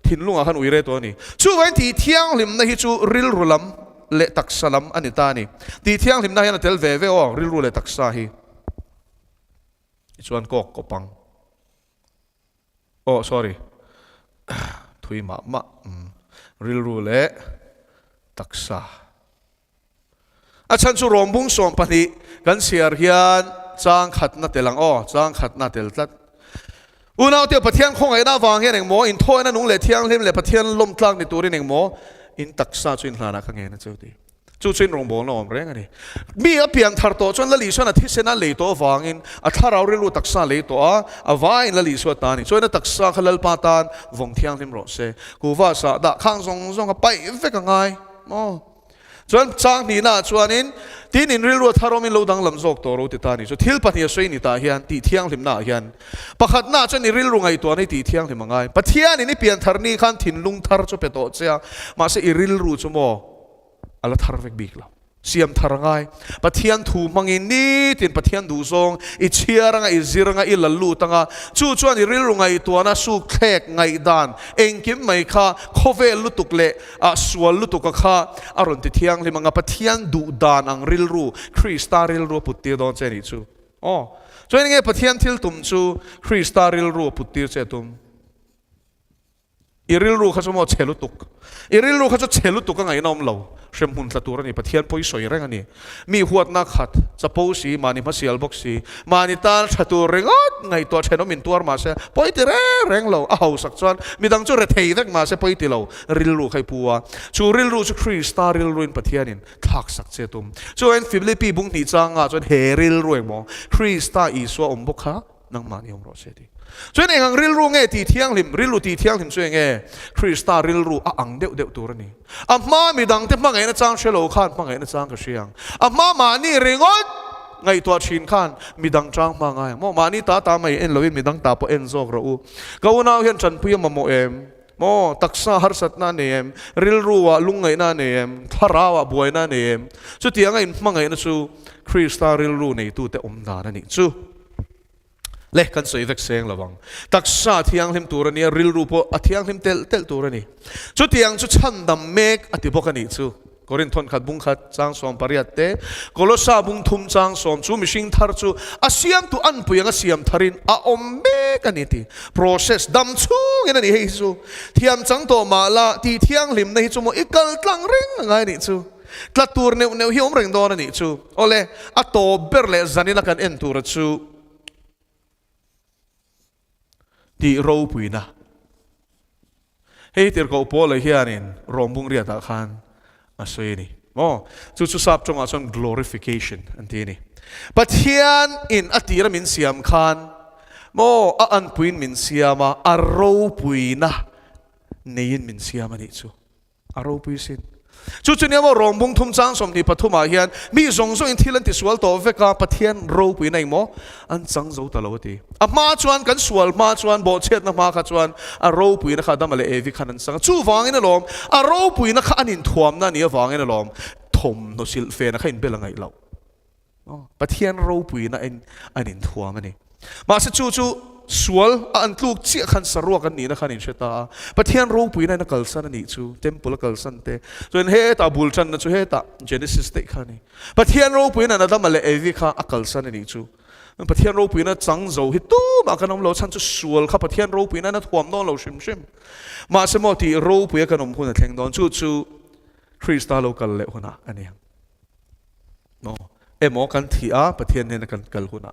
Thinlungah khan ui reh tawh a ni. Chuvangin tih thianghlimna hi chu rilru lam leh taksa lam a ni ta a ni. Tih thianghlimna hian a tel ve ve aw, rilru leh taksa hi. Chuan kawk kawp ang. Oh sorry. Thui mah mah. Rilru leh taksa. A chhan chu Rawmbung 12 kan chhiar hian chang khatna tel ang aw, chang khatna tel tlat. Unaute, Pathian khawngaihna avang hian engmaw inthawina nung leh thianghlim leh Pathian lawmtlak ni turin engmaw in taksa chu inhlanah ka ngen a cheu ti. Chu chu in rawngbawlna awm reng a ni. Mi a pian thar tawh chuan Lal Isuan a thisen a lei tawh avangin a thlarau rilru taksa a lei tawh a, a vaiin Lal Isua ta a ni. Chuan a taksa kha Lalpa tan vawng thianghlim rawh se. Kuhva sah dah khang zawng zawng a paih vek a ngai maw? Chuan chang hnihnaah chuanin tin in rilru a thar awmin lo danglam zawk tawh ro ti ta a ni. Chu thil pahnih a sawi ni tah hian tih thianghlimnaah hian pakhatnaah chuan i rilru ngaihtuahna i tih thianghlim a ngai. Pathianin i pian thar ni khan thinlung thar chu pe tawh che a, mahse i rilru chu maw a la thar vek bik lo. Siam thar a ngai. Pathian thu hmangin nitin Pathian duhzawng i chhiar anga, i zir anga, i la lut anga, chu chuan i rilru ngaihtuahna sukthlek ngaihdan engkim mai kha khawvel lutuk leh A sual lutuk a kha a rawn ti thianghlim ang a, Pathian duh dan ang rilru, Krista rilru a put tir dawn che a nih chu. Aw, chuan enge Pathian thil tum chu Krista rilru a put tir che a tum? I rilru kha chu maw chhe lutuk. I rilru kha chu chhe lutuk a ngaihna awm lo. Hremhmun tla tur a ni, Pathian pawi sawi reng a ni. Mi huatna khat, chapo si, mahni hmasial bawk si, mahni tan tha tur ringawt ngaihtuah thenawm in tuar mah se, pawi ti reng reng lo, a hausak chuan midang chu rethei vek mah se pawi ti lo, rilru kha i pu a. Chu rilru chu Krista rilruin Pathianin thlaksak che tum. Chuan Philippi bung hnih changah chuan he rilru engmaw Krista Isua awm bawk kha nangmahni awm rawh se ti. Chuan eng ang rilru nge tih thianghlim? Rilru tih thianghlim chu eng nge? Krista rilru a ang deuh deuh tur a ni. A hma midangte hmangaihna chang hre lo khan hmangaihna chang ka hria ang. A hma mahni ringawt ngaihtuah thin khan midang chang hma ngai ang maw? Mahni ta ta mai en loin midang ta pawh en zawk rawh u. Ka unau hian tanpui a mamawh em? Maw? Taksa harsatna a nei em? Rilru ah lungngaihna a nei em? Thlarau ah buaina a nei em? Chutianga inhmangaihna chu Krista rilru neitute awm dan a nih chu. Le, kan sawi vek seng lo ang. Taksa a thianghlim tur a nia, rilru pawh a thianghlim telh telh tur a ni. Chutiang chu chhandam mek a ti bawk a nih chu. Korinth thawnkhat bung khat chang 18 te, Kolosa bung thum chang sawm chu mihring thar chu a siamtu anpui anga siam tharin a awm mek a ni ti. Process dam chhungin a ni hei hi chu. Thiam chang tawh mah la, tih thianghlimna hi chu maw i kal tlang reng a ngai a nih chu. Tla tur neuh neuh hi awm reng dawn a nih chu. Awle, a tawp ber leh zanin a kan en tura chu tih ropuina. Hei tirhkoh Paula hianin Rawmbung riatah khan a sawi a ni. Maw? Chu chu sap tawngah chuan glorification an ti a ni. Pathian in a tira min siam khan maw a anpuiin min siam a, a ropuina neiin min siam a nih chu. A ropui sin. Chu chu nia maw Rawmbung thum chang 23 ah hian mi zawng zawngin thil an tisual tawh vek a, Pathian ropuina engmaw an chang zo ta lo a ti. A hma chuan kan sual hma chuan bawhchhiatna hma kha chuan a ropuina kha Adama leh Evi khan an chang a, chuvangin alawm a ropuina kha an inthuamna a nih avangin alawm thawmhnaw silhfena kha inbel a ngaih loh. Pathian ropuina an inthuam a ni. Mahse chu chu sual a an tluk chiah khan saruak an nihna khan inhre ta a. Pathian ropuina in a kalsan a nih chu, temple a kalsan te. Chuan hetah bul tanna chu hetah Genesis daih kha a ni. Pathian ropuina in Adama leh Evi kha a kalsan a nih chu. Pathian ropuina chang zo hi tumah kan awm lo, chhan chu sual kha Pathian ropuina in a thuam dawn lo hrim hrim. Mahse maw tih ropuia kan awm hun a thleng dawn, chu chu Krista lo kal leh hunah a ni ang. Maw? Emaw kan thih a, Pathian hnena kan kal hunah.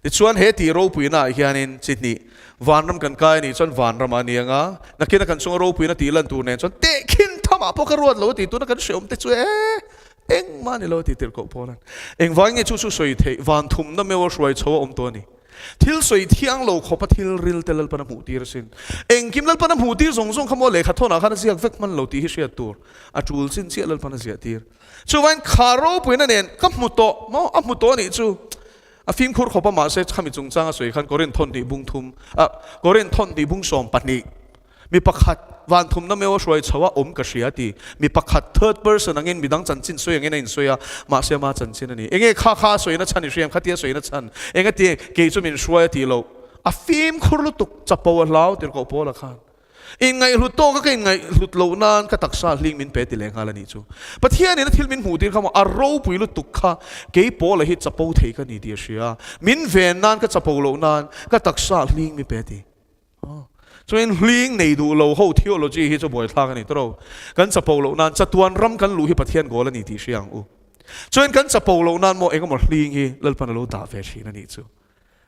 Tichuan he tih ropuina ah hianin chi hnih, vanram kan kai anih chuan vanram ah a ni anga, nakina kan chunga ropuina tih lan tur nen chuan tehkhin thamah pawh ka ruat lo a ti, tuna kan hreawm te chu e, engmah a ni lo a ti tirhkoh Paula'n. Engvangin nge chu chu sawi theih, van thumna meuha hruai chho a awm tawh a ni. Thil sawi thiang lo khawpa thil ril te Lalpan a hmuh tir asin. Engkim Lalpan a hmuh tir zawng zawng kha maw lehkha thawnah khan a ziak vek hman lo tih hi hriat tur a tul chin chiah Lalpan a ziah tir. Chuvain kha ropuina nen ka hmu tawh maw? A hmu tawh anih chu. A fimkhur khawp a, mahse khami chungchang a sawi khan Korinth thawn hnih bung thum, ah, Korinth thawn hnih bung 12, mi pakhat van thumna meuh a hruai chho a awm ka hria ti. Mi pakhat third person angin midang chanchin sawi angin a insawi a, mahse ama chanchin a ni. Enge kha kha a sawina chhan i hriam, khatia a sawina chhan, engati kei chu min hruai a tih loh. A fimkhur lutuk, chapo a hlau tirhkoh Paula khan. Inngaihhlut tawka ka inngaihhlut loh nan ka taksa hling min pe ti leh nghal a nih chu. Pathianin a thil min hmuh tir kha maw a ropui lutuk kha kei Paula hi chapo thei ka ni tih a hria. Min ven nan ka chapo loh nan ka taksa hling min pe ti. Chuan hling nei duh lo ho theology hi chu buaithlak a ni tawh. Kan chapo loh nan chatuan ram kan luh hi Pathian goal a ni tih hria ang u. Chuan kan chapo loh nan maw engemaw hling hi Lalpan a lo dah ve thin a nih chu.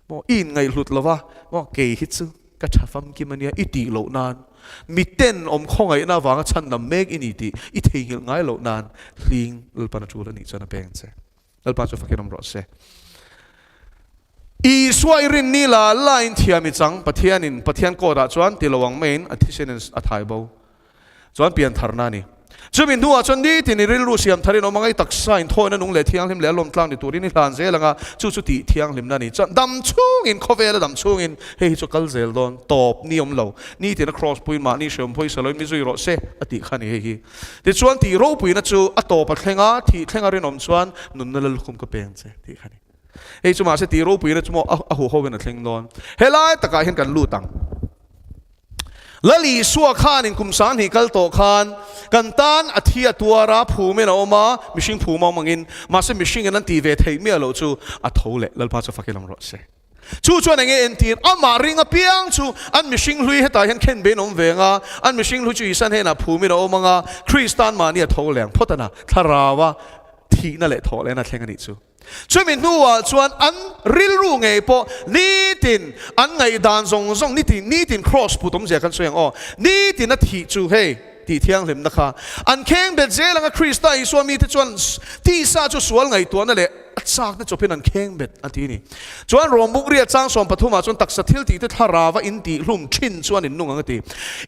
Maw i inngaihhlut lo va, maw kei hi chu ka tha famkim a nia i tih loh nan miten awm khawngaihna avanga chhandam mek i ni tih i theihnghilh ngai loh nan hling Lalpan a tul a nih chuan a peng che. Lalpa chu fakin awm rawh se. Isua i rin ni la la in thiam i chang Pathianin Pathian court ah chuan ti lo ang maiin a thisen in a thai bo chuan pian tharna a ni. Chumi hnuah chuan nitin i rilru siam tharin awm anga i taksa in thawina nung leh thianghlim leh a lawm tlang ni turin i hlan zel anga chu chu tih thianghlimna a ni. Chuan dam chhungin khawvel a dam chhungin hei hi chu kal zel dawn tawp ni awm lo nitin a cross puiin mahni hreawm pawh i saloin mi zui rawh se a tih kha a ni hei hi. Tichuan tih ropuina chu a tawp a thleng a, thih thleng a rinawm chuan nunna lallukhum ka peng che tih kha a ni. Hei chu mahse tih ropuina chu maw a huho in a thleng dawn. Helai takah hian kan lut ang. Lal Isua khanin kum sanghnih kal tawh khan kan tan a thi a tuar a, phumin a awm a, mihring phum a awm angin, mahse mihringin an tih ve theih miah loh chu a tho leh Lalpa chu fakin awm rawh se. Chu chuan enge entir? Amah ring apiang chu an mihring hlui hetah hian khen bein awm ve anga, an mihring hlui chu Isan hnenah phumin a awm anga, Kristan mahni a tho leng phawt ana, thlaraua thihna leh thawh lehna thleng a nih chu. Chumi hnuah chuan an rilru ngei pawh nitin an ngaihdan zawng zawng nitin nitin cross put awmzia kan sawi ang aw, nitin a thih chu hei tih thianghlimna kha an kheng bet zel anga Krista Isua mite chuan tisa chu sual ngaihtuahna leh A chakna chawpin an kheng bet a ti a ni. Chuan Rawmbuk ria chang sawm pathumah chuan taksa thil tih te thlarava in tih hlum thin chuan in nung ang a ti.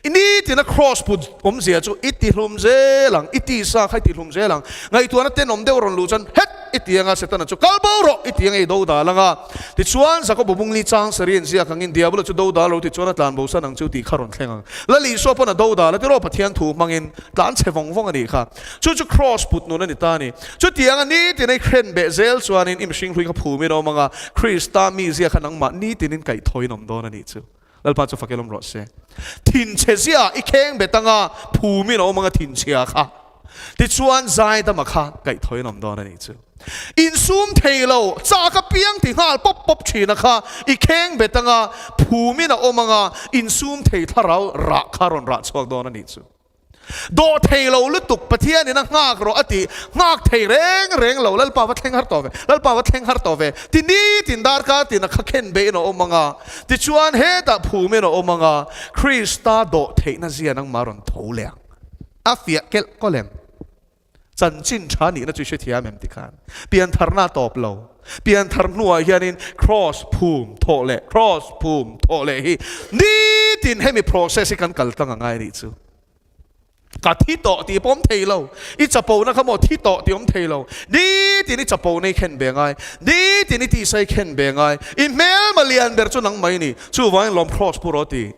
I nitina cross put awmzia chu i ti hlum zel ang, i tisa kha i ti hlum zel ang. Ngaihtuahna tenawm deuh rawn luh chuan het i ti anga Setana chu kal bo rawh i ti anga i do dal anga. Tichuan Jakob bungli chang sarih in ziak angin Diabolo chu do dal lo ti chuan a tlan bosan ang chu tih kha rawn thleng ang. Lal Isua pawn a do dal a ti rawh Pathian thu hmangin tlan chhe vawng vawng a nih kha. Chu chu Kraws put nun a ni ta a ni. Chutianga nitin ei khren beh zel chuanin i mihring hlui kha phumin a awm ang a, Krista mizia kha nangmah nitinin kaihthawin awm dawn a nih chu. Lalpa chu fak ilawm rawh se. Thinchhe zia i kheng bet anga phumin a awm ang a thinchhia kha. Tichuan zaidama kha kaihthawin awm dawn a nih chu. Insum thei lo, chak apiang ti nghal pawp pawp thina kha i kheng bet anga phumin a awm ang a, insum thei thlarau rah kha rawn rah chhuak dawn a nih chu. Dawh thei lo lutuk Pathianin a nghak rawh a ti, nghak thei reng reng lo, Lalpa va thleng har tawh ve, Lalpa va thleng har tawh ve, ti nitin darkar tin a kha khen beihin a awm ang a, tichuan hetah phumin a awm ang a, Krista dawh theihna zia nangmah rawn tho leh ang. A fiah kelh kawlh em? Chanchin tha nihna chu i hrethiam em ti khan piantharna a tawp lo. Pianthar hnuah hianin cross phum thawh leh cross phum thawh leh hi nitin hemi process hi kan kal tlang a ngai nih chu. Ka thi tawh tih pawh awm thei lo. I chapona kha maw thi tawh tih awm thei lo. Nitin i chapona i khen ve ngai. Nitin i tisa i khen ve ngai. I hmelma lian ber chu nang mai ni. Chuvangin lawm cross pu rawh ti.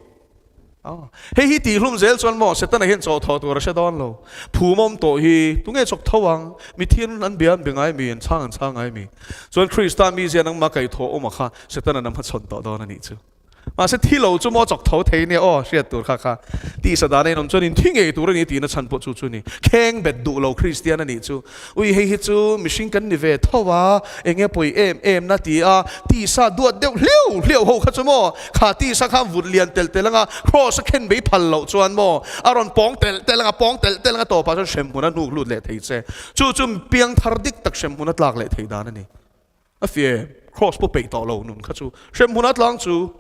Hei hi tihhlum zel chuan maw Setana hian chaw thawh tur a hre dawn lo. Phum awm tawh hi tunge chawk tho ang? Mithian an bia an be ngai mi, an chhang an chhang ngai mi. Chuan Krista mizia nangmah kaihthawh awm a kha Setana nam hmachhawn tawh dawn a nih chu. Mahse thi lo chu maw chawk tho thei nia aw hriat tur kha kha tisa dan a inawm chuan in thi ngei tur a ni tihna chhan pawh chu chu ni. Kheng bet duh lo Kristian a nih chu. Ui hei hi chu mihring kan ni ve tho a, enge pawi em em na ti a, tisa duat deuh hliau hliau ho kha chu maw, kha tisa kha vut lian tel tel anga cross a khen bei phal loh chuan maw, a rawn pawng tel tel anga pawng tel tel anga tawpah chuan hremhmun a hnuk lut leh thei che. Chu chu piang thar dik tak hremhmun a tlak leh thei dan a ni. A fie cross pawh peih tawh lo nun kha chu hremhmun a tlang chu.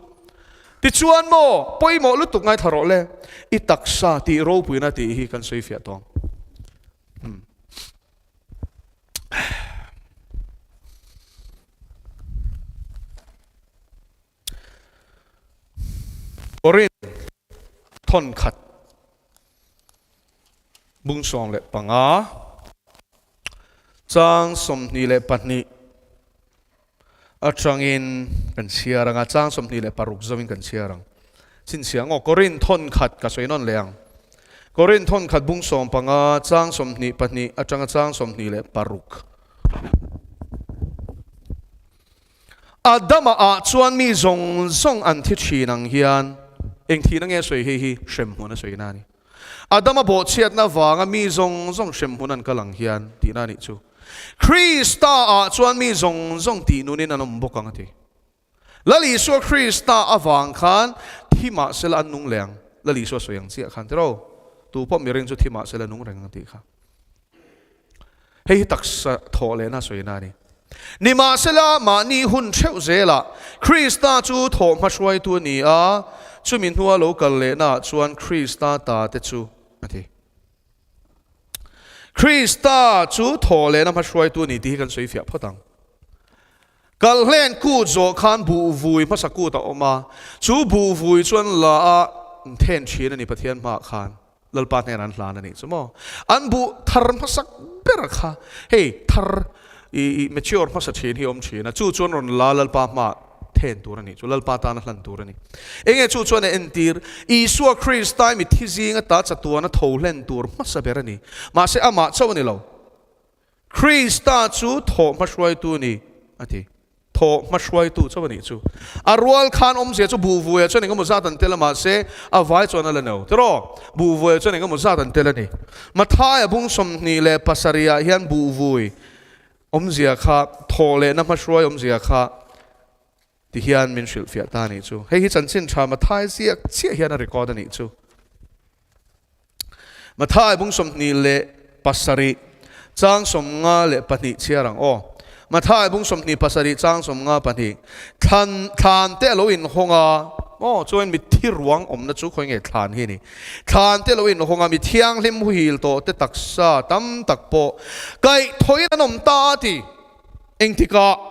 Tichuan maw pawimawh lutuk ngaithla rawh le, i taksa tih ropuina tih hi kan sawi fiah tawng. Korin thawn khat bung 15 chang 22 atangin kan chhiar anga chang 26 zawin kan chhiar ang. Chhinchhiah ang aw, Korin thawn khat ka sawi nawn leh ang. Korin thawn khat bung 15 chang 22 atanga chang 26. Adama ah chuan mi zawng zawng an thi thin ang hian eng thihna nge sawi hei hi hremhmun a sawi na a ni. Adama bawhchhiatna vanga mi zawng zawng hremhmun an kal ang hian tihna a nih chu. Krista ah chuan mi zawng zawng tih nunin an awm bawk ang a ti. Lal Isua Krista avang khan Thi mahsela an nung leh ang. Lal Isua sawi ang chiah khan tiraw? Tu pawh mi ring chu thi mahsela nung reng ang tih kha. Hei hi taksa thawh lehna sawina a ni. Nimahsela, mahni hun theuh zelah Krista chu thawh hmahruaitu a ni a, chumi hnua lo kal lehnaah chuan Krista ta te chu a ti. Krista chu thawh lehna hmahruaitu a ni tih hi kan sawi fiah phawt ang. Kalhlen kut zawh khan buhvui hmasa kut a awm a, chu buhvui chuan la a then thin a ni Pathian hmaah khan. Lalpa hnenah an hlan a nih chu maw? An buh thar hmasak ber kha hei thar i mature hmasa thin hi awm thin a, chu chuan rawn la Lalpa hmaah then tur a nih chu, Lalpa tana hlan tur a ni. Enge chu chuan a entir? Isua Krista i mitthi zinga ta chatuana tho hlen tur hmasa ber a ni. Mahse amah chauh a ni lo. Krista chu thawh hmahruaitu a ni, a ti. Thawh hmahruaitu chauh a nih chu. A rual khan awmzia chu buhvuia chuan engemaw zat an tel a, mahse a vai chuan a la no. Tiraw? Buhvuia chuan engemaw zat an tel a ni. Mathaia bung 27 ah hian buhvui awmzia kha, thawh lehna hmahruai awmzia kha ti hian min hrilhfiah ta a nih chu. Hei hi chanchin tha Mathai ziak chiah hian a record a nih chu. Mathai bung 27 chang 52 chhiar ang aw. Mathai bung 27 chang 52 thlan thlan te a lo inhawng a, aw chuan mitthi ruang awmna chu khawi nge thlan hi a ni. Thlan te a lo inhawng a, mi thianghlim huhil tawh te taksa tam tak pawh kaihthawhin an awm ta a ti. Engtikah?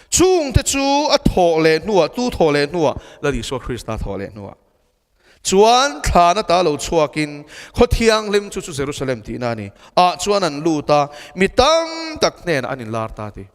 Chungte chu a thawh leh hnuah, tu thawh leh hnuah? Lal Isua Krista thawh leh hnuah. Chuan thlan ata lo chhuakin khaw thianghlim chu chu Jerusalem tihna a ni, ah chuan an lut a, mi tam tak hnenah an inlar ta a ti.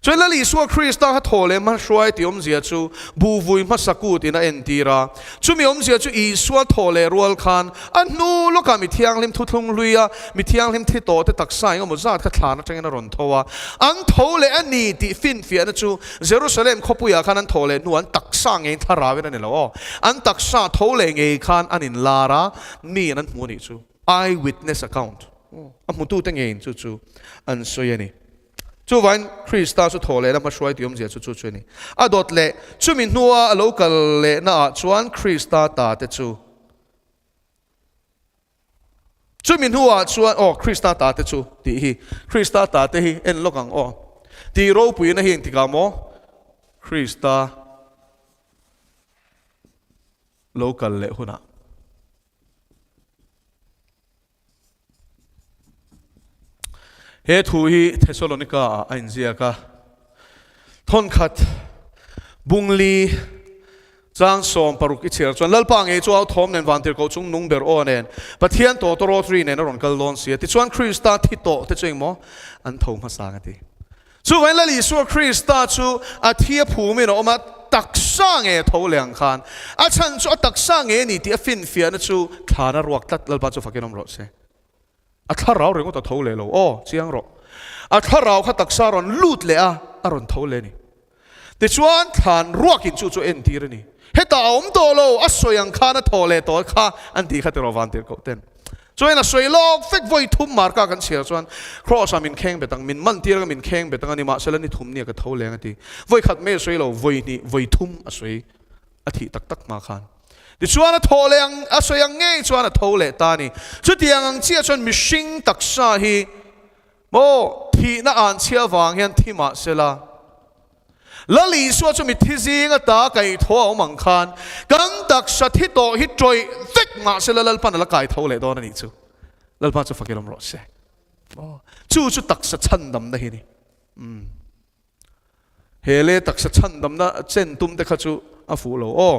Chuan Lal Isua Krista kha thawh leh hmahruai tih awmzia chu buhvui hmasa kut in a entir a, chumi awmzia chu Isua thawh leh rual khan a hnu lawkah mi thianghlim thuthlung hlui a, mi thianghlim thi tawh te taksa engemaw zat kha thlan atangin a rawn tho a, an tho leh a ni tih finfiahna chu Jerusalem khawpuiah khan an tho leh hnu an taksa ngeiin thlarauin a ni lo aw, an taksa tho leh ngei khan an inlar a, mi an hmu a nih chu, eye witness account, a hmutute ngeiin chu chu an sawi a ni. Chuvain Krista chu thaw lehna hmahruai tih awmzia chu chu chu a ni. A dawt leh chumi hnua a lo kal lehnaah chuan Krista ta te chu Chumi hnuah chuan, aw, Krista ta te chu tih hi, Krista ta te hi en lawk ang aw. Tih ropuina hi engtikah maw Krista lo kal leh hunah. He thu hi Thesalonika ah a inziak a, thawnkhat bungli chang 16 i chhiar chuan Lalpa ngei chu au thawm nen vantirhkoh chung nung ber aw nen Pathian tawh tawrawt ri nen a rawn kal dawn si a, tichuan Krista thi tawh te chu engmaw an tho hmasa ang a ti. Chuvangin Lal Isua Krista chu a thi a phumin a awm a, taksa nge a tho leh ang khan a chhan chu a taksa nge a ni tih a finfiahna chu thlan a ruak tlat. Lalpa chu fakin awm rawh se. A thlarau ringawt a tho leh lo. Aw, chiang rawh. A thlarau kha taksa a rawn lut leh a, a rawn tho leh a ni. Tichuan thlan ruakin chu chu entir a ni. Hetah a awm tawh lo, a sawi ang khan a thaw leh tawh kha an tih kha tiraw vantirhkoh ten. Chuan a sawi lawk vek vawi thum marka kan chhiar chuan Kraws ah min kheng bet ang, min man tir anga min kheng bet ang a ni mahsela ni thum nia ka tho leng a ti. Vawi khat mai a sawi lo, vawi hnih, vawi thum a sawi a thih tak tak hma khan. Tichuan a thaw leh ang, a sawi ang ngei chuan a tho leh ta a ni. Chutiang ang chiah chuan mihring taksa hi maw thihna an chhia vang hian thi mahsela, Lal Isua chu mitthi zing ata kaih tho a awm ang khan kan taksa thi tawh hi tawih vek mahsela Lalpan a la kai tho leh dawn a nih chu. Lalpa chu fakir awm rawh se. Aw, chu chu taksa chhandamna hi a ni. Umm. He le taksa chhandamna chen tum te kha chu a fuh lo. Aw,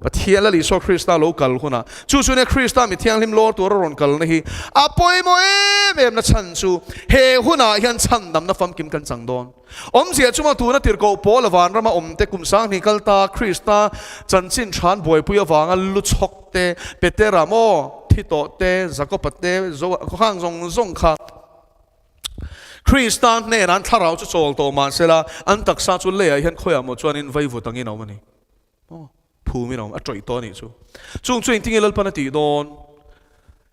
Pathian Lal Isua Krista lo kal hunah chu chu nia Krista mi thianghlim lawr tura rawn kalna hi a pawimawh em em na chhan chu he hunah hian chhandamna famkim kan chang dawn. Awmzia chunga tuna tirhkoh pawl a vanrama awmte kum 2000 kal ta Krista chanchin than buaipui avanga lu chhawk te, Petera maw, thi tawh te, Jakoba te, Zoa khawkhang zawng zawng kha Krista hnenah an thlarau chu chawl tawh mahsela an taksa chu leiah hian khawiah maw chuanin vaivut angin a awm a ni. Maw, phumin a awm, a tawih tawh a nih chu. Chung chu engtinge Lalpan a tih dawn?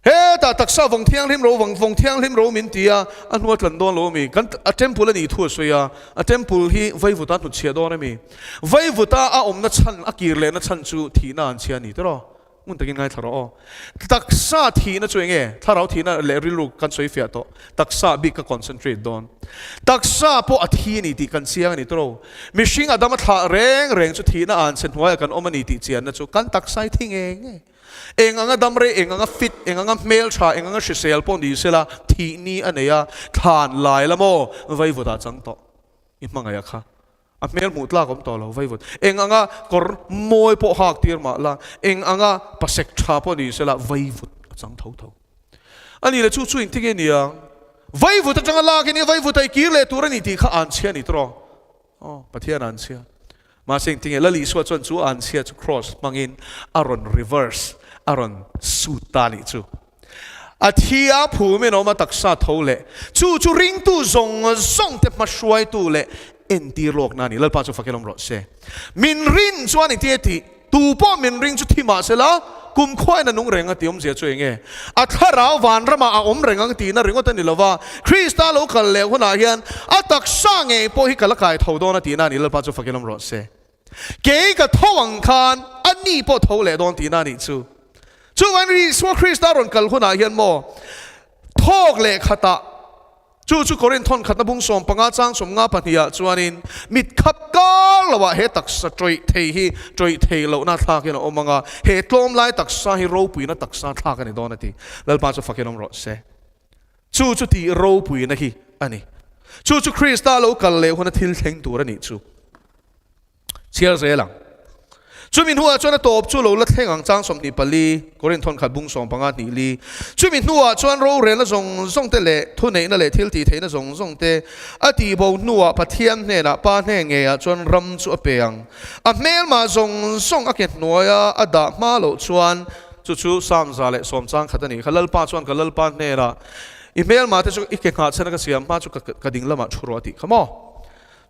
Hetah taksa vawng thianghlim ro vawng vawng thianghlim ro min ti a, a hnu a tlan dawn lo a mi? Kan a temple a nih thu a sawi a, a temple hi vaivuta a hnutchhiah dawn a mi? Vaivuta a awmna chhan, a kir lehna chhan chu thihna an chhia a ni tiraw? Ngun takin ngaithla rawh aw. Taksa thihna chu enge? Thlarau thihna leh rilru kan sawi fiah tawh. Taksa bik ka concentrate dawn. Taksa pawh a thi a ni tih kan chiang a ni tiraw? Mihring a dam a thlah reng reng chu thihna an chhe hnuaiah kan awm a ni tih chianna chu kan taksa hi thi ngei ngei. Eng anga dam rei, eng anga fit, eng anga hmel tha, eng anga hrisel pawh ni sela thih ni a nei a, thlan lai la maw vaivut ah chang tawh i hmangaih a kha. A hmel hmuh tlak awm tawh lo vaivut. Eng anga kawr mawi pawh hak tir mah la, eng anga pasek tha pawh ni sela vaivut a chang tho tho. A nih leh chu chu engtin nge niang? Vaivut atanga lak in i vaivut a i kir leh tur a ni tih kha an chhia a ni tawh. Aw, Pathian an chhia. Mahse engtinge Lal Isua chuan chu an chhia chu cross hmangin a rawn reverse, a rawn suit ta nih chu. A thi a phumin a awm a taksa tho leh chu chu ringtu zawng zawng te hmahruaitu leh entir lawkna a ni. Lalpa chu fakin awm rawh se. Min rin chuan engtinge tih? Tu pawh min ring chu thi mah sela, kum khuain a nung reng a ti awmzia chu eng nge? A thlarau vanramah a awm reng ang tihna ringawt a ni lova, Krista lo kal leh hunah hian a taksa ngei pawh hi ka la kai tho dawn a tihna a ni, Lalpa chu fakin awm rawh se. Kei ka tho ang khan a ni pawh tho leh dawn tihna a nih chu. Chuvangin Isua Krista rawn kal hunah hian maw thawk leh khatah, Chu chu Korinth thawn khatna bung 15 chang 50 pahnihah chuanin mit khap kar loah he taksa tawih thei hi tawih thei lohna thlakin a awm ang a, he tlawm lai taksa hi ropuina taksa thlak a ni dawn a ti. Lalpa chu fakin awm rawh se. Chu chu tih ropuina hi a ni. Chu chu Krista lo kal leh huna thil thleng tur a nih chu. Chhiar zel ang. Chumi hnuah chuan a tawp chu lo la thleng ang chang 24, Korinth thawn khat bung 15 hnih li. Chumi hnuah chuan rorelna zawng zawng te leh thuneihna leh thil tihtheihna zawng zawng te a tihbo hnuah Pathian hnenah Pa hnen ngeiah chuan ram chu a pe ang. A hmelmah zawng zawng a ke hnuaia a dah hma loh chuan chu chu Psalm 110 chang khat a nih kha. Lalpa chuan ka Lalpa hnenah i hmelmah te chu i ke nghah chhana ka siam hma chu ka ding lamah thu rawh a tih kha maw?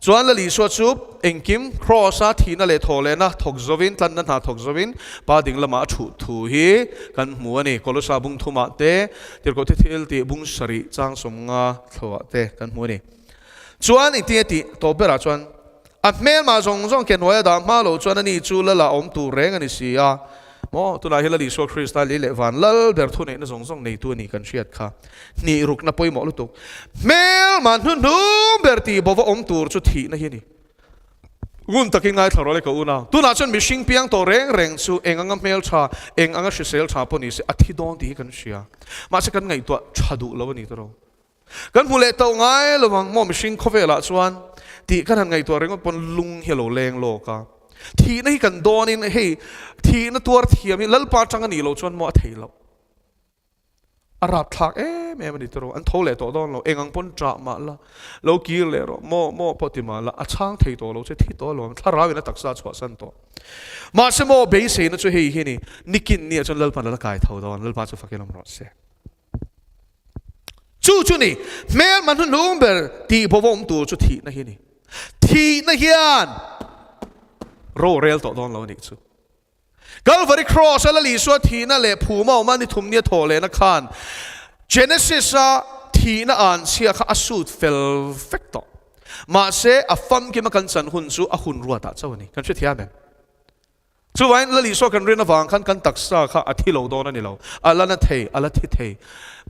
Chuan Lal Isua chu engkim Kraws-a thihna leh thawhlehna thawk zovin, tlanna hna thawk zovin Pa ding lamah a thuh thu hi kan hmu a ni. Kolosa bung thumah te, Tirhkoh thi thil tih bung sarih chang 50 thloah te kan hmu a ni. Chuan engtinge tih tawp berah chuan a hmelmah zawng zawng ke hnuaia dah hma loh chuan ani chu Lala awm tur reng a ni si a. Maw, tunah hi Lal Isua Krista lei leh van lal ber thuneihna zawng zawng neitu a nih kan hriat kha. Hnih rukna pawimawh lutuk. Hmelmah hnuhnung ber tih bova awm tur chu thihna hi a ni. Ngun takin ngaithla rawh le ka unau. Tunah chuan mihring piang tawh reng reng chu eng anga hmel tha, eng anga hrisel tha pawh ni se a thi dawn tih hi kan hria. Mahse kan ngaihtuah tha duh lo a ni tawh. Kan hmu leh tawh ngai lo ang maw mihring khawvelah chuan tih kan han ngaihtuah ringawt pawn lung hi a lo leng lawk a. Thihna hi kan dawnin hei thihna tuar thiam hi Lalpa atang a nih loh chuan maw a thei loh. A rapthlak em em a ni tawh an tho leh tawh dawn lo eng ang pawn ṭah mah la lo kir leh rawh maw maw pawh ti mah la a chhang thei tawh lo che thi tawh alawm thlarau in a taksa a chhuahsan tawh. Mahse maw beiseina chu hei hi a ni nikin ni ah chuan Lalpan a la kai tho dawn Lalpa chu fakin awm rawh se. Chu chu ni, hmelma hnuhnung ber tih bawva awm tur chu thihna hi a ni. Thihna hian ro rel tawh dawn lo a nih chu. Calvary Cross a Lal Isua thihna leh phuma awma ni thum nia thawh lehna khan Genesis a thihna an chhia kha a sut fel vek tawh. Mahse, a famkima kan chan hun chu a hun ruatah chauh a ni. Kan hrethiam em? Chuvain Lal Isua kan rin avang khan kan taksa kha a thi lo dawn a ni lo. A la na thei, a la thi thei.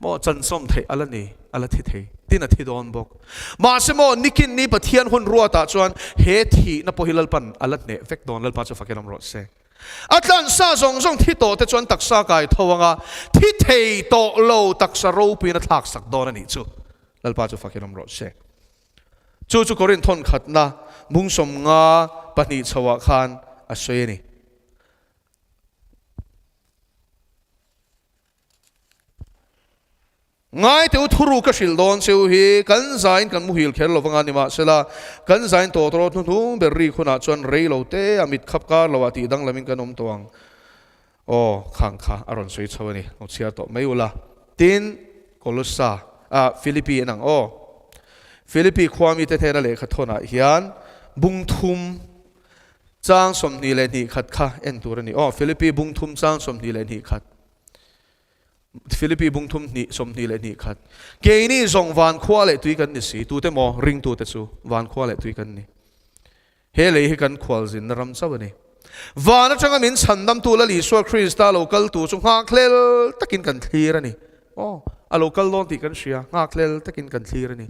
Maw chansawm theih a la ni, a la thi thei. Tin a thi dawn bawk. Mahse maw nikin ni Pathian hun ruatah chuan he thihna pawh hi Lalpan a la hneh vek dawn, Lalpa chu fakin awm rawh se. A tlansa zawng zawng thi tawh te chuan taksa kai tho anga thi thei tawh lo taksa ropuiin a thlak sak dawn a nih chu. Lalpa chu fakin awm rawh se. Chu chu Korinth thawn khatna bung 52 chhoah khan a sawi a ni. Ngai teh u thuru ka hrilh dawn che u hi kan zain kan muhil kher lo vanga nimahsela kan zain tawh tawh hnuhnung ber rik hunah chuan rei lo te a mit khap kar loah tih danglamin kan awm tawh ang. Aw, khang kha a rawn sawi chho a ni. Lo chhiar tawh mai ula. Tin, Kolossa, ah, Philippi en ang aw. Philippi khua mite hnena lehkha thawnah hian bung thum chang 22 khat kha en tur a ni. Aw, Philippi bung thum chang 22 khat. Philippi bung thum hnih 22 khat. Keini zawng van khua leh tui kan ni si, tute maw ringtute chu van khua leh tui kan ni. He lei hi kan khualzinna ram chauh a ni. Van atanga min chhandamtu Lal Isua Krista lo kaltu chu nghakhlel takin kan thlir a ni. Aw, a lo kal dawn tih kan hria, nghakhlel takin kan thlir a ni.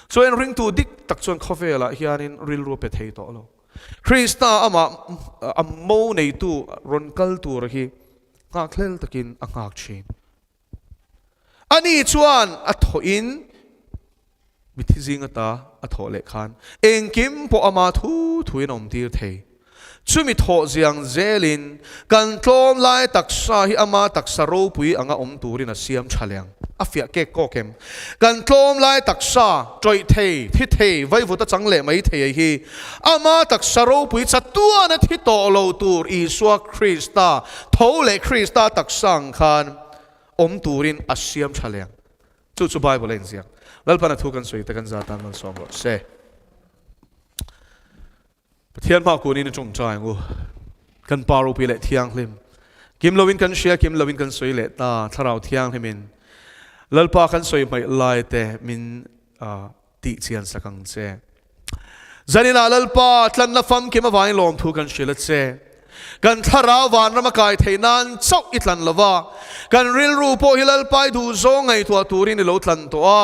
Chuan ringtu dik tak chuan khawvelah hianin rilru a pe thei tawh lo. Krista amah a mo neitu rawn kal tur hi nghakhlel takin a nghak thin. Ani chuan a thawhin mithi zing ata a thawh leh khan engkim pawh ama thu thuin a awmtir thei. Chumi thawh ziang zelin kan tlawm lai taksa hi ama taksa ropui anga awm turin a siam tha leh ang. A fiah kek kawk em? Kan tlawm lai taksa tawih thei, thi thei, vaivut a chang leh mai thei ei hi ama taksa ropui chatuan a thi tawh lo tur Isua Krista tho leh Krista taksa ang khan awm turin a siam tha leh ang. Chu chu Bible a inziak. Lalpan a thu kan sawi te kan za tan malsawm rawh se. Pathian hma kunin i tawngtai ang u. Kan Pa ropui leh thianghlim. Kim loin kan hria, kim loin kan sawi leh ta, Thlarau thianghlimin Lalpa kan sawi hmaih lai te min tih chian sak ang che. Zaninah Lalpa tlanna famkim avangin lawmthu kan hrilh a che. Kan thlarau vanram a kai theih nan chauh i tlan lo va, kan rilru pawh hi Lalpa i duhzawng ngaihtuah turin i lo tlan tawh a.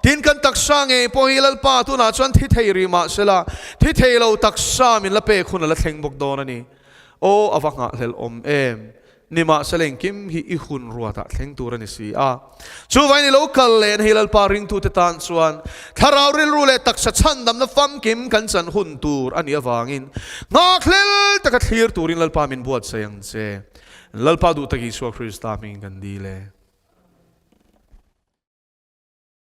Tin, kan taksa ngei pawh hi Lalpa tunah chuan thi thei rih mah sela, thi thei lo taksa min la pek hun a la thleng bawk dawn a ni. Aw, a va nghahhlelh awm em! Nimahsela engkim hi i hun ruatah thleng tur a ni si a. Chuvain i lo kal leh na hi Lalpa ringtute tan chuan thlarau rilru leh taksa chhandamna famkim kan chan hun tur a nih avangin nghakhlel taka thlir turin Lalpa min buatsaih ang che. Lalpa duh tak Isua Krista hmingin kan dil e.